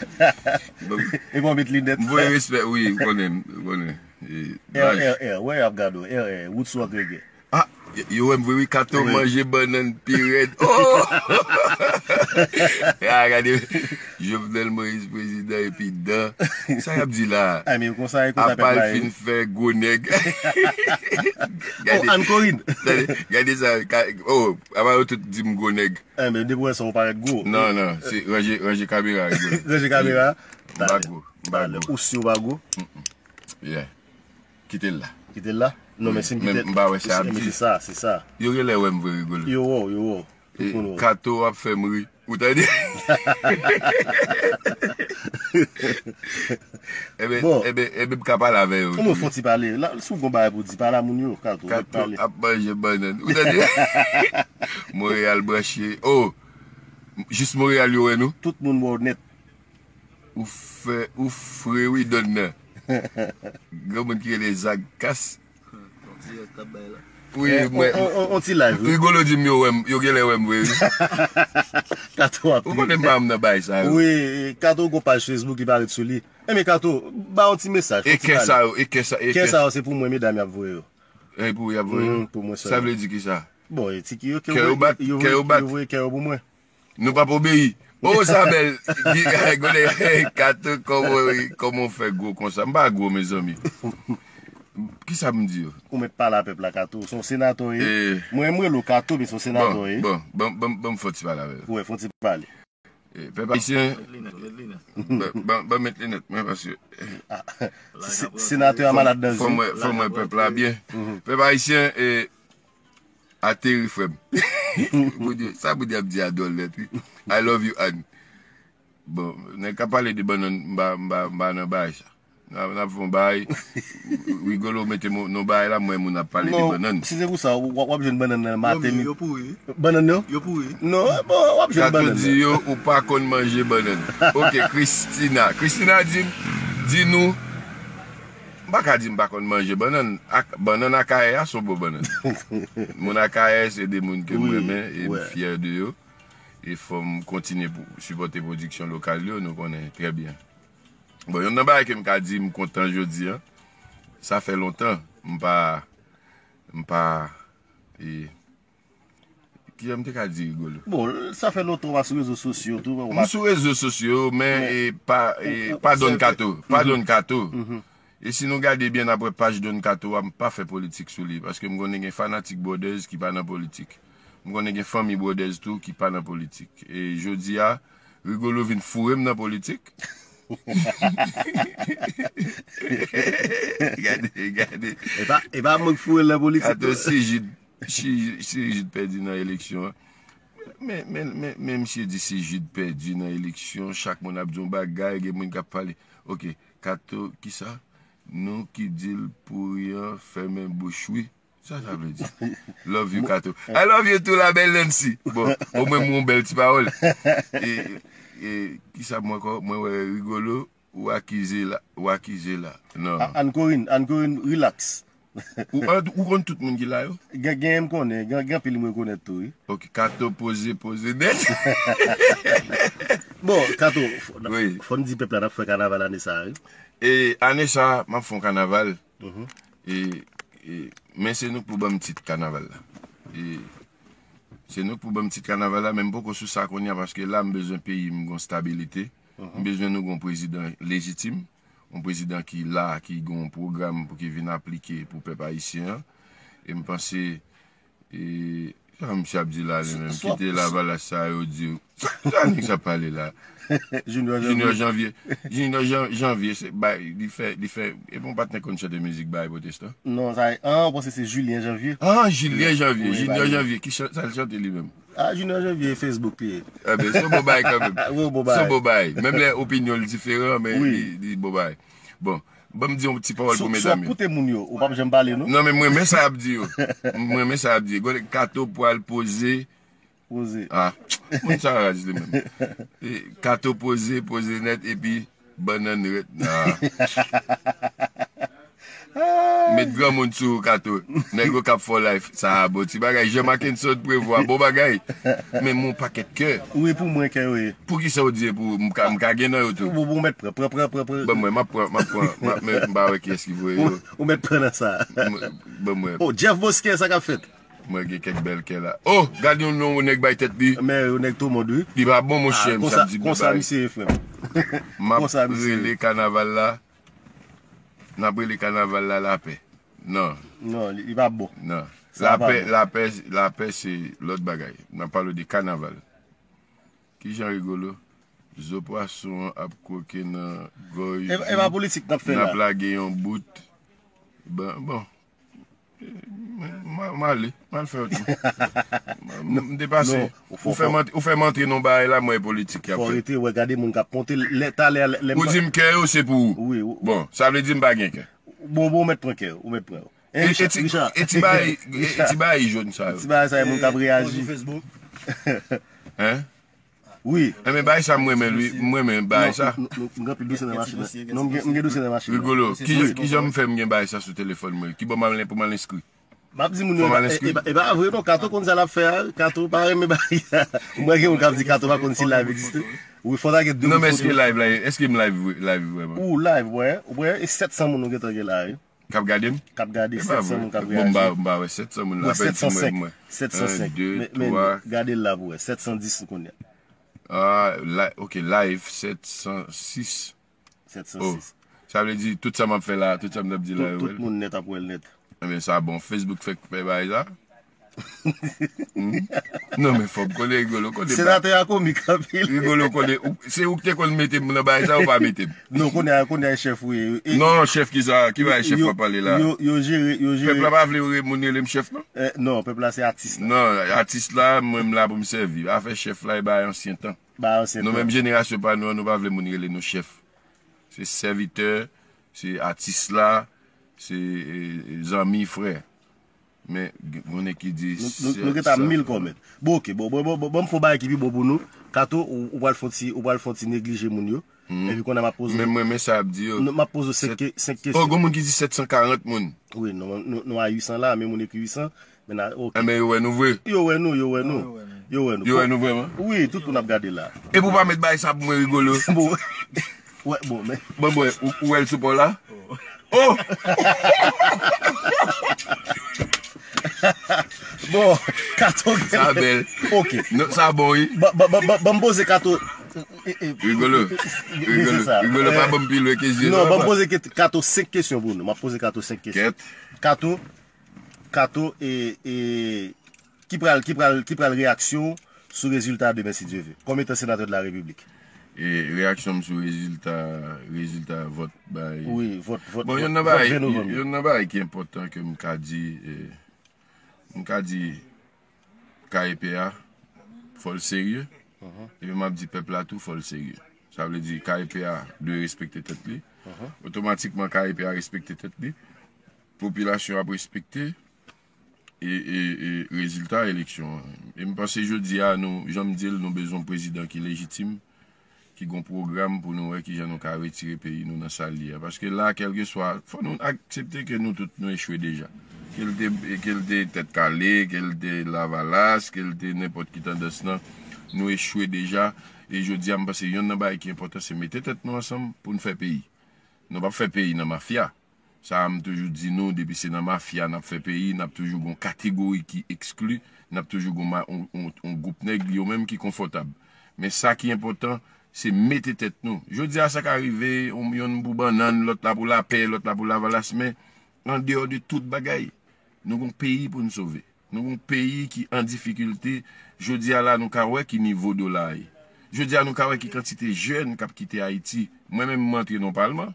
Donk, e bon, met linèt. M voye respè, wi, ou konnen, ou konnen. E, R R R, wè y ap gade w, R R R, wout sou ak reggae. Ah, Yo wè m vre wi, Kato manje bannann pi rèd. Oh! Ah, gade, Jovenel Moïse prezidan epi dan. Sa y ap di la? Apa l fin fè gwo nèg. Oh, Ann Korin. Gade sa. Oh, apa yo tout di m gwo nèg? Enben, depi w wè sa, ou parèt gwo. Non, non, se ranje, ranje kamera. Ranje kamera. M pa gwo, m pa gwo. Ou si ou pa gwo? Yeah. Kite l la. Kite l la? Non, men si m kite l. M pa wè sa ap di. Se sa, se sa. Yo genlè wè m vre, Rigolo. Yo wè w, yo wè w. Tout moun wè w. Kato ap fè m ri. Ou tande? Enben, enben, enben, m ka pale avè yo. Kòman fò ti pale? Si w gon bagay pou di, pale a moun yo, Kato. Kato ap manje bannann. Ou tande? Monreyal branche. Oh! Jis Monreyal yo wè nou? Tout moun wè w nèt. Ou fre, ou fre wi Don nan. Gen moun ki rele Zag Kas. Yon dirèk k ap bay la. Wi, mwen. On ti live wi. Rigolo di m yo wè m, yo genlè wè m vre wi. Kato ap. Ou konnen m pa nan bay sa yo. Wi, Kato gon paj Facebook li parèt sou li. Enben Kato, ba yon ti mesaj. E kè sa yo, e kè sa, e kè sa yo se pou mwen medam y ap voye yo. E pou y ap voye yo? Pou mwen sèlman. Sa vle di kisa? Bon, e ti ki yo, kè yo bat, kè yo bat. Yo voye kè yo pou mwen. Nou p ap obeyi. Oh, sa bèl. Gade, Kato, kòman, kòman w fè gwo konsa? M pa gwo, mezanmi. Kisa m di yo? Ou mèt pale a pèp la, Kato. Se yon senatè w ye. Mwen, m rele w Kato, men se yon senatè w ye. Bon, bon, bon, bon, fò ti pale avè l. Wi, fò ti pale. Pèp ayisyen, ban m met linèt mwen, paske senatè a malad nan zye. Fò m wè pèp la byen. Pèp ayisyen, ateri frè m. Bondye, sa Bondye ap di a dwòl nèt wi. I love you Ann. Bon, nèg k ap pale de bannann, m pa, m pa, m pa nan bagay sa. N ap, n ap fè yon bagay. Rigolo mete m nan bagay la, m wè moun ap pale de bannann. Si se pou sa, w, w ap jwenn bannann nan maten. Yo pouri. Bannann yo? Yo pouri. Non, bon, w ap jwenn bannann nan. Kato di yo, ou pa konn manje bannann. Ok, Christina. Christina di, di nou, M pa ka di m pa konn manje bannann. Ak, bannann Akayè a se yon bon bannann. Moun Akayè se de moun ke m renmen e m fyè de yo. E fò m kontinye pou sipòte pwodiksyon lokal yo, nou konnen trè byen. Bon, youn nan bagay ke m ka di m kontan jodi a, sa fè lontan m pa, m pa, e, Kijan m te ka di Rigolo? Bon, sa fè lontan w pa sou rezo sosyo tou. M sou rezo sosyo, men e pa e pa Don Kato. Pa Don Kato. E si nou gade byen, n ap wè paj Don Kato a, m pa fè politik sou li. Paske m konnen gen fanatik Brothers ki pa nan politik. M konnen gen fanmi Brothers tou ki pa nan politik. E jodi a, Rigolo vin foure m nan politik. Gade, gade. E pa, e pa mwen k foure l nan politik. Kato Sijid. Si, si Jude pèdi nan eleksyon an. Men, men, men, men misye di si Jude pèdi nan eleksyon, chak moun ap di yon bagay, gen moun k ap pale. Ok, Kato, kisa? Nou ki di l pouri an, fèmen bouch wi. Sa sa vle di? Love you, Kato. I love you too, la belle Nancy. Bon, omwen m yon bèl ti pawòl. E, e, kisa m ankò? Mwen wè Rigolo. Ou akize la, ou akize la. Non. Ann Korin, Ann Korin, relax. Ou, ou konn tout moun ki la yo? Gen, gen m konnen, gen, gen anpil m rekonèt tou, wi. Ok, Kato poze, poze nèt. Bon, Kato, fò n di pèp la n ap fè kanaval ane sa a, wi. E ane sa a, m ap fè yon kanaval. E, e, men se nou k pou ban m tit kanaval la. E, se nou k pou ban m tit kanaval la, men m poko sou sa kounye a, paske la m bezwen peyi m gon stabilite. M bezwen nou gon prezidan lejitim, yon prezidan ki la, ki gon pwogram pou ki vin aplike pou pèp ayisyen an. E m panse, e, sa misye ap di la li menm, kite lavalas sa yo di w. Sa, sa nèg sa pale la? Junior Janvye. Junior Janvye. Junior Janvye, se bay, li fè, li fè, e bon patnè konn chante mizik bay pwotestan? Non, sa, an, ou panse se Julien Janvye? An, Julien Janvye, Junior Janvye, ki sa l chante li menm? A, Junior Janvier Facebook li ye. Enben, se yon bon bagay kanmenm. Se yon bon bagay. Menm lè opinyon l diferan, men li, li bon bagay. Bon, ban m di yon ti pawòl pou medam yo. Si w ap koute moun yo, ou p ap janm pale, non? Non, men m renmen sa y ap di yo. M renmen sa y ap di yo. Gade, Kato pral poze. Poze. A, moun sa raz li menm. Kato poze, poze nèt, epi Bannann rèd nan. Met granmoun sou ou, Kato. Nèg yo k ap fè w live. Sa a bon ti bagay. Jean Mackenson Prévost. Bon bagay. Men m yon pakèt kè. Wi, pou mwen kè yo ye. Poukisa w di e pou ou? M ka, m ka gen nan yo tou. Ou, ou mèt pran, pran, pran, pran, pran. Ban mwen, m ap pran, m ap pran. M ap, men m pa wè kiyès ki voye yo. Ou, ou mèt pran nan sa. Ban mwen. Oh, Jeff Bosquet, sa k ap fèt? Mwen gen kèk bèl kè la. Oh, gade yon non nèg bay tèt li. Men yon nèg tou mond, wi. Li pa bon, monchè, m ap di konsa misye ye, frè m. M ap rele kanaval la. N ap rele kanaval la lapè. Non. Non, li pa bon. Non. Lapè, lapè, lapè se lòt bagay. N ap pale de kanaval. Kijan Rigolo? Zo pwason an ap kwoke nan gòj li. E pa politik n ap fè la. N ap lage yon bout. Bon, bon. M ale, m al fè yon ti. M depase. Ou fè m antre nan bagay la, mwen politik y ap fè. Fò rete, wè, gade moun k ap monte. Lè talè, lè. Ou di m kè yo se pou ou. Wi. Bon, sa vle di m pa gen kè. Bon, bon, ou mèt pran kè, ou mèt pran yo. E ti bagay, e ti bagay jòn sa yo. Ti bagay sa yo, moun k ap reyaji. Hein? Wi. Enben, bagay sa m renmen, wi. M renmen bagay sa. M gen anpil dosye nan machin nan. Non, m gen, m gen dosye nan machin nan. Rigolo, kijan m fè m gen bagay sa sou telefòn mwen? Ki bò m al pou m al enskri? M ap di moun yo, e pa vre non, Kato konn sa l ap fè a. Kato pa renmen bagay sa. Mwen gen moun k ap di Kato pa konn si live egziste. Wi, fò ta gen de moun foto. Non, men èske live la, èske m live, live vrèman? Ou live, wè. Ou wè, e sèt san moun nou gentan gen la, wi. K ap gade m? K ap gade, sèt san moun k ap reyaji. Bon, m pa wè sèt san moun la. Wè, sèt san senk. Sèt san senk. Men, men, gade l la pou wè. Sèt san dis kounye a. Ah, ok, live, sèt san sis. Sèt san sis. Sa vle di, tout sa m ap fè la, tout sa m t ap di la, yo wè l. Tout moun nèt ap wè l nèt. Enben, sa bon. Facebook fèk fè bagay sa. Non, men fò m konnen Rigolo, konnen pa. Senatè a komik anpil. Rigolo, konnen, se ou ki te konn mete m nan bagay sa, ou pa mete m. Non, konnen, konnen chèf ou ye. Non, chèf ki sa, ki bagay chèf w ap pale la? Yo jere, yo jere. Pèp la pa vle moun rele m chèf, non? Non, pèp la se atis la. Non, atis la, mwen m la pou m sèvi. Afè chèf la, e bagay ansyen tan. Bagay ansyen tan. Nou menm jenerasyon pa nou an, nou pa vle moun rele nou chèf. Se sèvitè, se atis la, se zanmi, frè. Men, gen nèg ki di. Nou gentan mil kòmèt. Bon, ok, bon, bon, bon, bon, m fè yon bagay ki pi bon pou nou. Kato, ou pral fè yon ti, ou pral fè yon ti neglije moun yo. Epi kounye a m ap poze. Men mwen, men sa ap di yo. M ap poze senk, senk kesyon. Oh, gen moun ki di sèt san karant moun. Wi, nou a uit san la, men moun ekri uit san. Men na, ok. Enben, yo wè nou vre. Yo wè nou, yo wè nou. Yo wè nou. Yo wè nou vrèman? Wi, tout moun ap gade la. Epi w pa met bagay sa pou mwen, Rigolo. Bon, wè, bon, men. Bon, bon, ou wè l sou pa w la? Oh! Bon, Kato. Sa bèl. Ok. Sa bon, wi. Ban m poze Kato. Rigolo. Rigolo. Rigolo, pa ban m pi lwen ke je. Non, ban m poze Kato senk kesyon pou nou. M ap poze Kato senk kesyon. Kato, Kato, e, e, ki pral, ki pral, ki pral reyaksyon w sou rezilta demen, si Dye ve? Kòm etan senatè de la repiblik. E reyaksyon m sou rezilta, rezilta vòt bay. Wi, vòt, vòt. Bon, vòt, youn nan vòt bagay, ven novanm yo. Youn nan bagay ki enpòtan ke m ka di, e, m ka di K E P a, fò l serye. Epi m ap di pèp la tou, fò l serye. Sa vle di K E P a dwe respekte tèt li. Otomatikman, K E P a respekte tèt li. Popilasyon ap respekte e, e, e rezilta eleksyon an. E m panse jodi a, nou, jan m di l, nou bezwen yon prezidan ki lejitim, ki gon pwogram pou nou wè kijan nou ka retire peyi nou nan sa l ye a. Paske la, kèlkeswa, fò nou aksepte ke nou tout nou echwe deja. Ke l te, ke l te Tèt Kale, ke l te Lavalas, ke l te nenpòt ki tandans lan, nou echwe deja. E jodi a, m panse yonn nan bagay ki enpòtan, se mete tèt nou ansanm pou n fè peyi. Nou p ap fè peyi nan mafya. Sa a m toujou di nou, depi se nan mafya n ap fè peyi, n ap toujou gon kategori ki ekskli, n ap toujou gon ma-, on, on, on gwoup nèg, yo menm ki konfòtab. Men sa ki enpòtan, se mete tèt nou. Jodi a, sa ka rive, on, yonn pou bannann, lòt la pou lapè, lòt la pou lavalas, men andeyò de tout bagay, nou gon peyi pou n sove. Nou gon peyi ki an difikilte. Jodi a la, nou ka wè ki nivo dola a ye. Jodi a, nou ka wè ki kantite jèn k ap kite Ayiti. Mwen menm, mwen antre nan palman.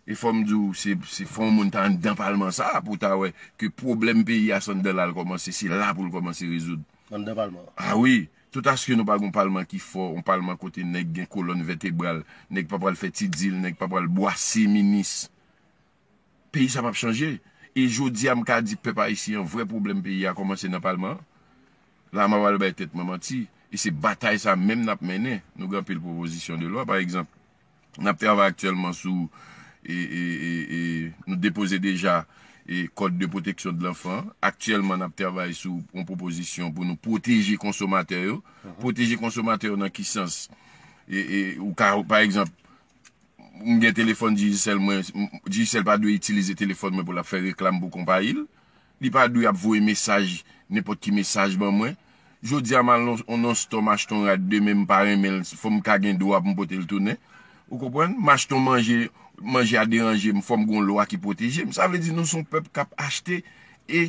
E fò m di w, se, se fò yon moun ta anndan palman sa a pou w ta wè ke pwoblèm peyi a, se anndan la l kòmanse, se la pou l kòmanse rezoud. Anndan palman an. A wi, tout aske nou pa gen yon palman ki fò, yon palman kote nèg gen kolòn vètebral, nèg pa pral fè ti dil, nèg pa pral bwase minis. Peyi sa p ap chanje. E jodi a, m ka di pèp ayisyen an, vrè pwoblèm peyi a kòmanse nan palman an. La, m ap al bay tèt mwen manti. E se batay sa menm n ap mennen. Nou gen anpil pwopozisyon de lwa, pa egzanp. N ap travay aktyèlman sou, e, e, e, e, nou depoze deja, e, Code de protection de l'enfant. Aktyèlman, n ap travay sou yon pwopozisyon pou nou pwoteje konsomatè yo. Pwoteje konsomatè yo nan ki sans? E, e, ou ka, pa egzanp, m gen telefòn Digicel mwen, m, Digicel pa dwe itilize telefòn mwen pou l ap fè reklam pou konpayi l. Li pa dwe ap voye mesaj, nenpòt ki mesaj ban mwen. Jodi a, m al nan yon store, m achte yon rad, demen m pa renmen l, fò m ka gen dwa pou m pote l tounen. Ou konprann? M achte yon manje, manje a deranje m, fò m gen yon lwa ki pwoteje m. Sa vle di nou se yon pèp k ap achte e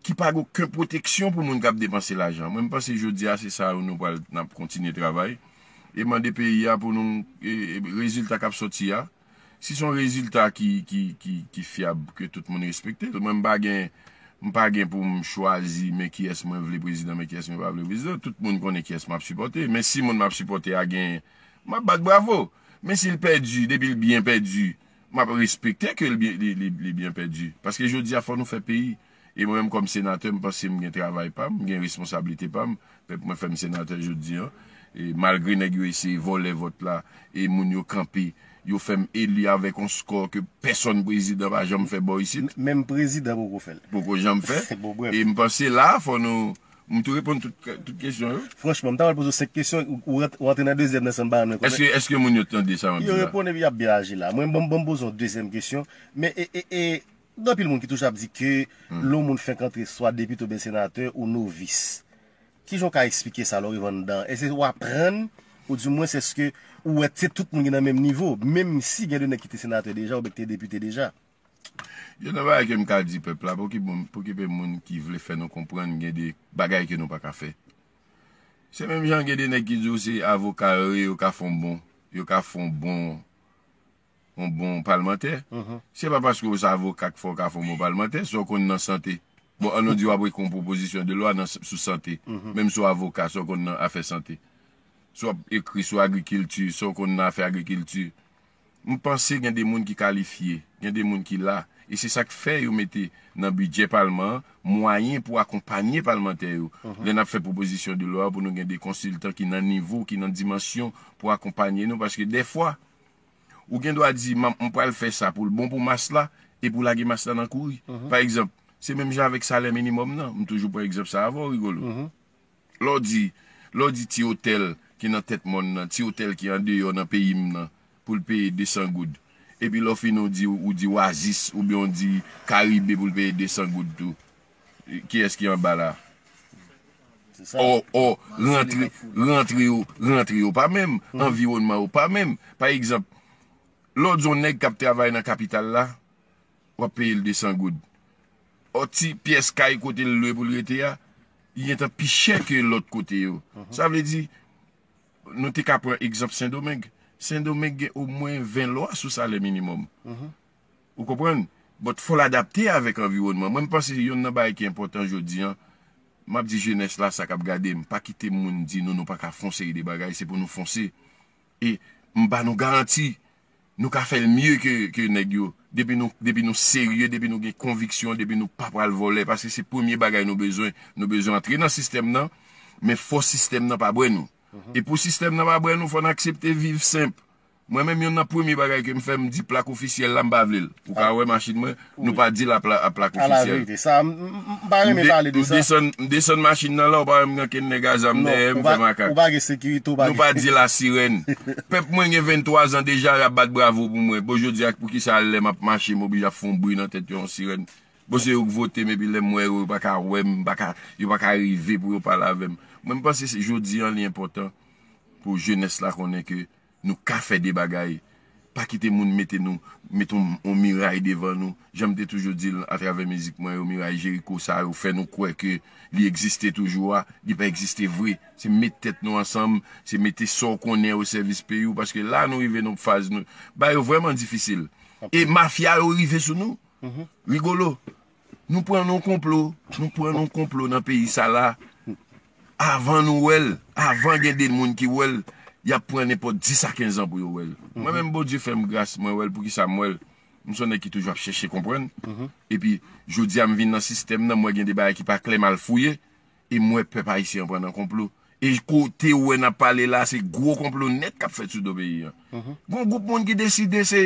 ki pa gen okenn pwoteksyon pou moun k ap depanse lajan. Mwen, m panse jodi a, se sa yo nou pral, n ap kontinye travay. E mande peyi a pou nou, e, e, rezilta k ap sòti a, si se yon rezilta ki, ki, ki, ki fyab, ke tout moun respekte l. Mwen, m pa gen, m pa gen pou m chwazi, men kiyès mwen vle prezidan, men kiyès mwen pa vle prezidan. Tout moun konnen kiyès m ap sipòte. Men si moun m ap sipòte a genyen, m ap bat bravo. Men si l pèdi, depi l byen pèdi, m ap respekte ke l byen, li, li, li byen pèdi. Paske jodi a, fò nou fè peyi. E mwen menm kòm senatè, m panse m gen travay pa m, m gen responsablite pa m. Pèp mwen fè m senatè jodi a. E malgre nèg yo eseye vòlè vòt la, e moun yo kanpe, yo fè m eli avèk yon skò ke pèsonn prezidan pa janm fè bò isit. Menm prezidan poko fè l. Poko janm fè. Bon, brèf. E m panse la, fò nou, m tou reponn tout, tout kesyon yo. Franchman, m ta pral poze w senk kesyon, ou, ou rant-, ou antre nan dezyèm nan san m pa rann mwen kont. Èske, èske moun yo tande sa m ap di la? Yo reponn epi y ap byen aji la. Mwen, ban m, ban m poze yon dezyèm kesyon. Men, e, e, e, gen anpil moun ki toujou ap di ke lè yon moun fenk antre swa depite oubyen senatè ou novis. Kijan w ka eksplike sa lè w rive anndan? Èske w aprann, oudimwens èske ou wè se tout moun ki nan menm nivo, menm si gen de nèg ki te senatè deja oubyen ki te depite deja? Youn nan bagay ke m ka di pèp la, pou ki moun, pou ki pe moun ki vle fè nou konprann gen de bagay ke nou pa ka fè. Se menm jan gen de nèg ki di w se avoka yo ye, yo ka fè yon bon, yo ka fè yon bon, yon bon palmantè. Se pa paske w se avoka k fè w ka fè yon bon palmantè, sa w konn nan sante. Bon, ann nou di w ap ekri yon pwopozisyon de lwa nan, sou sante. Menm si w avoka, sa w konn nan afè sante. Si w ap ekri sou agrikilti, sa w konn nan afè agrikilti. M panse gen de moun ki kalifye, gen de moun ki la. E se sa k fè yo mete nan bidjè palman an mwayen pou akonpanye palmantè yo. Lè n ap fè pwopozisyon de lwa pou nou gen de konsiltan ki nan nivo, ki nan dimansyon pou akonpanye nou. Paske dèfwa, ou gen dwa di, "M, m pral fè sa pou l bon pou mas la," epi w lage mas la nan kouri. Pa egzanp, se menm jan avèk salè minimòm nan. M toujou pran egzanp sa avè w, Rigolo. Lè w di, lè w di ti otèl ki nan tèt mòn nan, ti otèl ki andeyò nan peyi m nan, pou l peye desan goud. Epi lè w fini, w di, ou di Oasis oubyen w di Karibe pou l peye desan goud tou. Kiyès ki anba la? Ò, ò, rantre, rantre yo, rantre yo pa menm, anviwònman yo pa menm. Pa egzanp, lè w di yon nèg k ap travay nan kapital la, w ap peye l desan goud. Ò, ti pyès kay kote l lwe pou l rete a, li gentan pi chè ke lòt kote yo. Sa vle di, nou te ka pran egzanp Sendomeng. Sendomeng gen omwen ven lwa sou salè minimòm. Ou konprann? But fò l adapte avèk anviwònman. Mwen, m panse youn nan bagay ki enpòtan jodi a, m ap di jenès la, sa k ap gade m, pa kite moun di nou nou pa ka fè yon seri de bagay, se pou nou fonse. E m ba nou garanti, nou ka fè l mye ke, ke nèg yo. Depi nou, depi nou serye, depi nou gen konviksyon, depi nou pa pral vòlè, paske se premye bagay nou bezwen. Nou bezwen antre nan sistèm nan, men fò sistèm nan pa bwè nou. E pou sistèm nan pa bwè nou, fò n aksepte viv senp. Mwen menm, youn nan premye bagay ke m fè, m di plak ofisyèl la, m pa vle l. Ou ka wè machin mwen, nou pa di l a pla-, a plak ofisyèl. Alaverite, sa, m, m, m, m pa renmen pale de sa. M desann, m desann machin nan la, ou pa wè m gen ankenn nèg a zam dèyè m, fè makak. Ou pa gen sekirite, ou pa gen. Nou pa di l a sirèn. Pèp mwen gen venntwa zan deja, y ap bat bravo pou mwen. Bon, jodi a, poukisa lè m ap mache, m oblije ap fè yon bri nan tèt yo, yon sirèn? Bon, se yo k vote m, epi lè m wè yo, yo pa ka wè m, pa ka, yo pa ka rive pou yo pale avè m. Mwen, m panse se jodi a, li enpòtan pou jenès la konnen ke nou ka fè de bagay. Pa kite moun mete nou, mete yon, yon miray devan nou. Jan m te toujou di l atravè mizik mwen yo, miray Jeriko sa yo fè nou kwè ke li egziste toujou a, li pa egziste vre. Se met tèt nou ansanm, se mete sa w konnen o sèvis peyi w, paske la nou rive nan faz nou, bagay yo vrèman difisil. E mafya yo rive sou nou. Rigolo. Nou pran nan yon konplo, nou pran nan yon konplo nan peyi sa la. Avan nou wè l, avan gen de moun ki wè l, y ap pran nenpòt dis a kenz an pou yo wè l. Mwen menm, Bondye fè m gras, mwen wè l. Poukisa m wè l? M se yon nèg ki toujou ap chèche konprann. Epi, jodi a, m vin nan sistèm nan, m wè gen de bagay ki pa klè, m al fouye. E m wè pèp ayisyen an pran nan konplo. E kote ou wè n ap pale la, se gwo konplo nèt k ap fèt sou do peyi an. Gon gwoup moun ki deside se,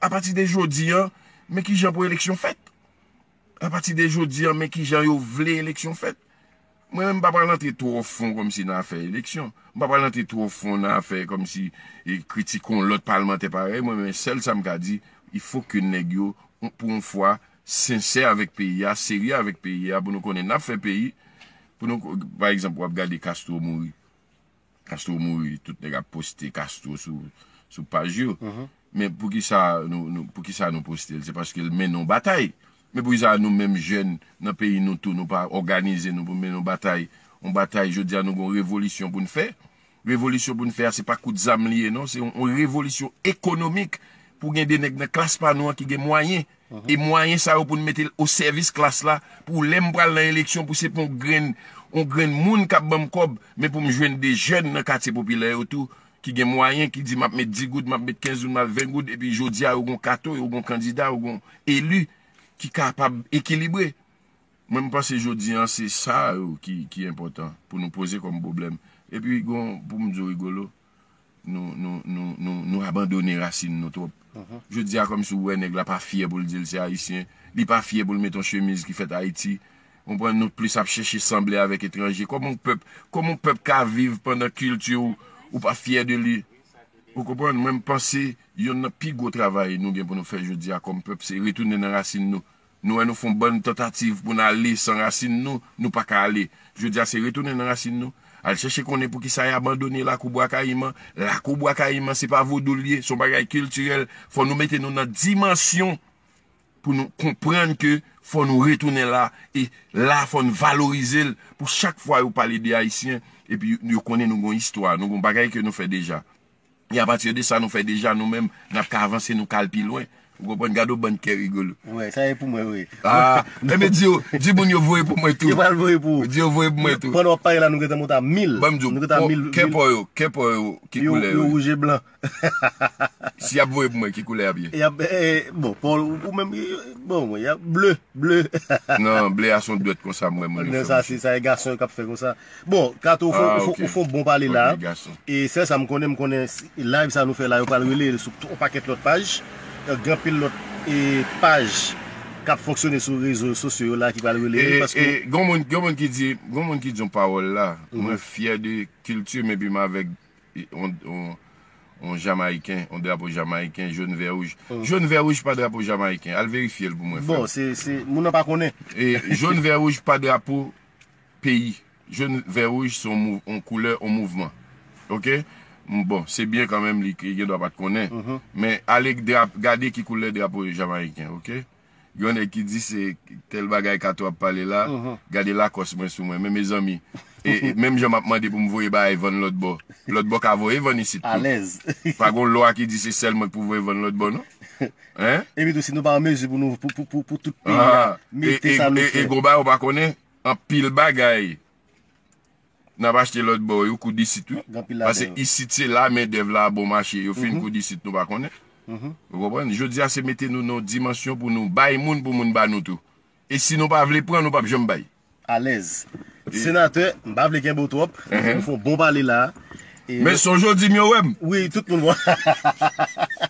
apati de jodi a, men kijan pou eleksyon fèt. Apati de jodi a, men kijan yo vle eleksyon fèt. Mwen menm, m pa pral antre twò fon kòmsi nan afè eleksyon. M pa pral antre twò fon nan afè kòmsi, e, kritik yon lòt palmantè parèy mwen, men sèl sa m ka di, il faut que nèg yo, pou yon fwa, sensè avèk peyi a, serye avèk peyi a, pou nou konnen n ap fè peyi, pou nou, pa egzanp, w ap gade Castro mouri. Castro mouri, tout nèg ap poste Castro sou, sou paj yo. Men poukisa nou, nou, poukisa nou poste l? Se paske l mennen yon batay. Men poukisa nou menm jèn nan peyi nou tou, nou pa òganize nou pou mennen yon batay, yon batay, jodi a nou gen yon revolisyon pou n fè? Revolisyon pou n fè a, se pa kout zam li ye, non. Se yon, yon revolisyon ekonomik pou gen de nèg nan klas pa nou an ki gen mwayen. E mwayen sa yo pou n mete l o sèvis klas la, pou lè m pral nan eleksyon, pou se pa yon grenn, yon grenn moun k ap ban m kòb, men pou m jwenn de jèn nan katye popilè yo tou, ki gen mwayen, ki di m ap met dis goud, m ap met kenz goud, m ap ven goud, epi jodi a yo gon kato, yo gon kandida, yo gon eli ki kapab ekilibre. Mwen, m panse jodi a, se sa yo ki, ki enpòtan pou nou poze kòm pwoblèm. Epi, gon, pou m di w, Rigolo, nou, nou, nou, nou, nou abandone rasin nou twòp. Jodi a, kòmsi w wè nèg la pa fyè pou l di l se ayisyen, li pa fyè pou l met yon chemiz ki fèt Ayiti. Ou konprann, nou plis ap chèche sanble avèk etranje. Kòman yon pèp, kòman yon pèp ka viv pandan kilti w, ou pa fyè de li? Ou konprann? Mwen, m panse yonn nan pi gwo travay nou gen pou nou fè jodi a kòm pèp, se retounen nan rasin nou. Nou wè nou fè yon bann tantativ pou n ale san rasin nou, nou pa ka ale. Jodi a, se retounen nan rasin nou. Al chèche konnen poukisa y abandone Lakou Bwa Kayiman. Lakou Bwa Kayiman, se pa vodou l ye, se yon bagay kiltirèl. Fò nou mete nou nan dimansyon pou nou konprann ke fò nou retounen la. E la, fò n valorize l pou chak fwa yo pale de Ayisyen, epi yo konnen nou gon istwa, nou gon bagay ke nou fè deja. E apati de sa nou fè deja nou menm, n ap ka avanse, nou ka al pi lwen. Ou konprann? Gade yon bann kè Rigolo. Wi, sa e pou mwen, wi. Ah, enben di yo, di moun yo voye pou mwen tou. Yo pral voye pou ou. Di yo voye pou mwen tou. Pandan w ap pale la, nou gentan monte a mil. Ban m di w, nou gentan a mil, kè mil. Pò yo, kè pò yo, ki koulè yo? Yo wouj e blan. Si y ap voye pou mwen, ki koulè y ap ye? Y ap, eh, bon, pò ou menm, bon, y ap ble. Ble. Non, ble a se yon dwèt konsa m wè moun yo fè. Non, sa se, sa e gason yo k ap fè konsa. Bon, Kato, ou fè, ou fè, ou fè yon bon pale la. E sèl sa m konnen, m konnen live sa nou fè la, yo pral rele l sou yon pakèt lòt paj. Gen anpil lòt, e, paj k ap fonksyone sou rezo sosyo yo la ki pral rele l, paske e, gon moun, gon moun ki di, gon moun ki di yon pawòl la, mwen fyè de kilti m epi m avèk yon, yon, yon Jamayiken, yon drapo Jamayiken, jòn vè wouj. Jòn vè wouj pa drapo Jamayiken. Al verifye l pou mwen, frè. Bon, se, se, moun nan pa konnen. E jòn vè wouj pa drapo peyi. Jòn vè wouj se yon mouv-, yon koulè, yon mouvman. Oke? M, bon, se byen kanmenm, li, li gen dwa pa t konnen. Men ale drap-, gade ki koulè drapo Jamayiken, oke? Gen yon nèg ki di se tèl bagay Kato ap pale la, gade Lakòs mwen sou mwen. Men mezanmi, e, e, menm jan m ap mande pou m voye bagay vann lòt bò, lòt bò ka voye vann isit tou. Alèz. Pa gon lwa ki di se sèl mwen k pou voye vann lòt bò, non. Hein? Epi tou, si nou pa an mezi pou nou, pou, pou, pou, pou tout peyi a, mete sa nou fè. E, e, e gon bagay ou pa konnen, anpil bagay n ap achte lòt bò yo kou disit, wi. Gen anpil ladan yo. Paske isit se la mendèv la bon mache. Yo fin kou disit, nou pa konnen. Ou konprann? Jodi a, se mete nou nan yon dimansyon pou nou bay moun, pou moun ba nou tou. E si nou pa vle pran, nou p ap janm bay. Alèz. Senatè, m pa vle kenbe w twòp. Nou fè yon bon pale la. Men sonje w di m yo wè m. Wi, tout moun wè.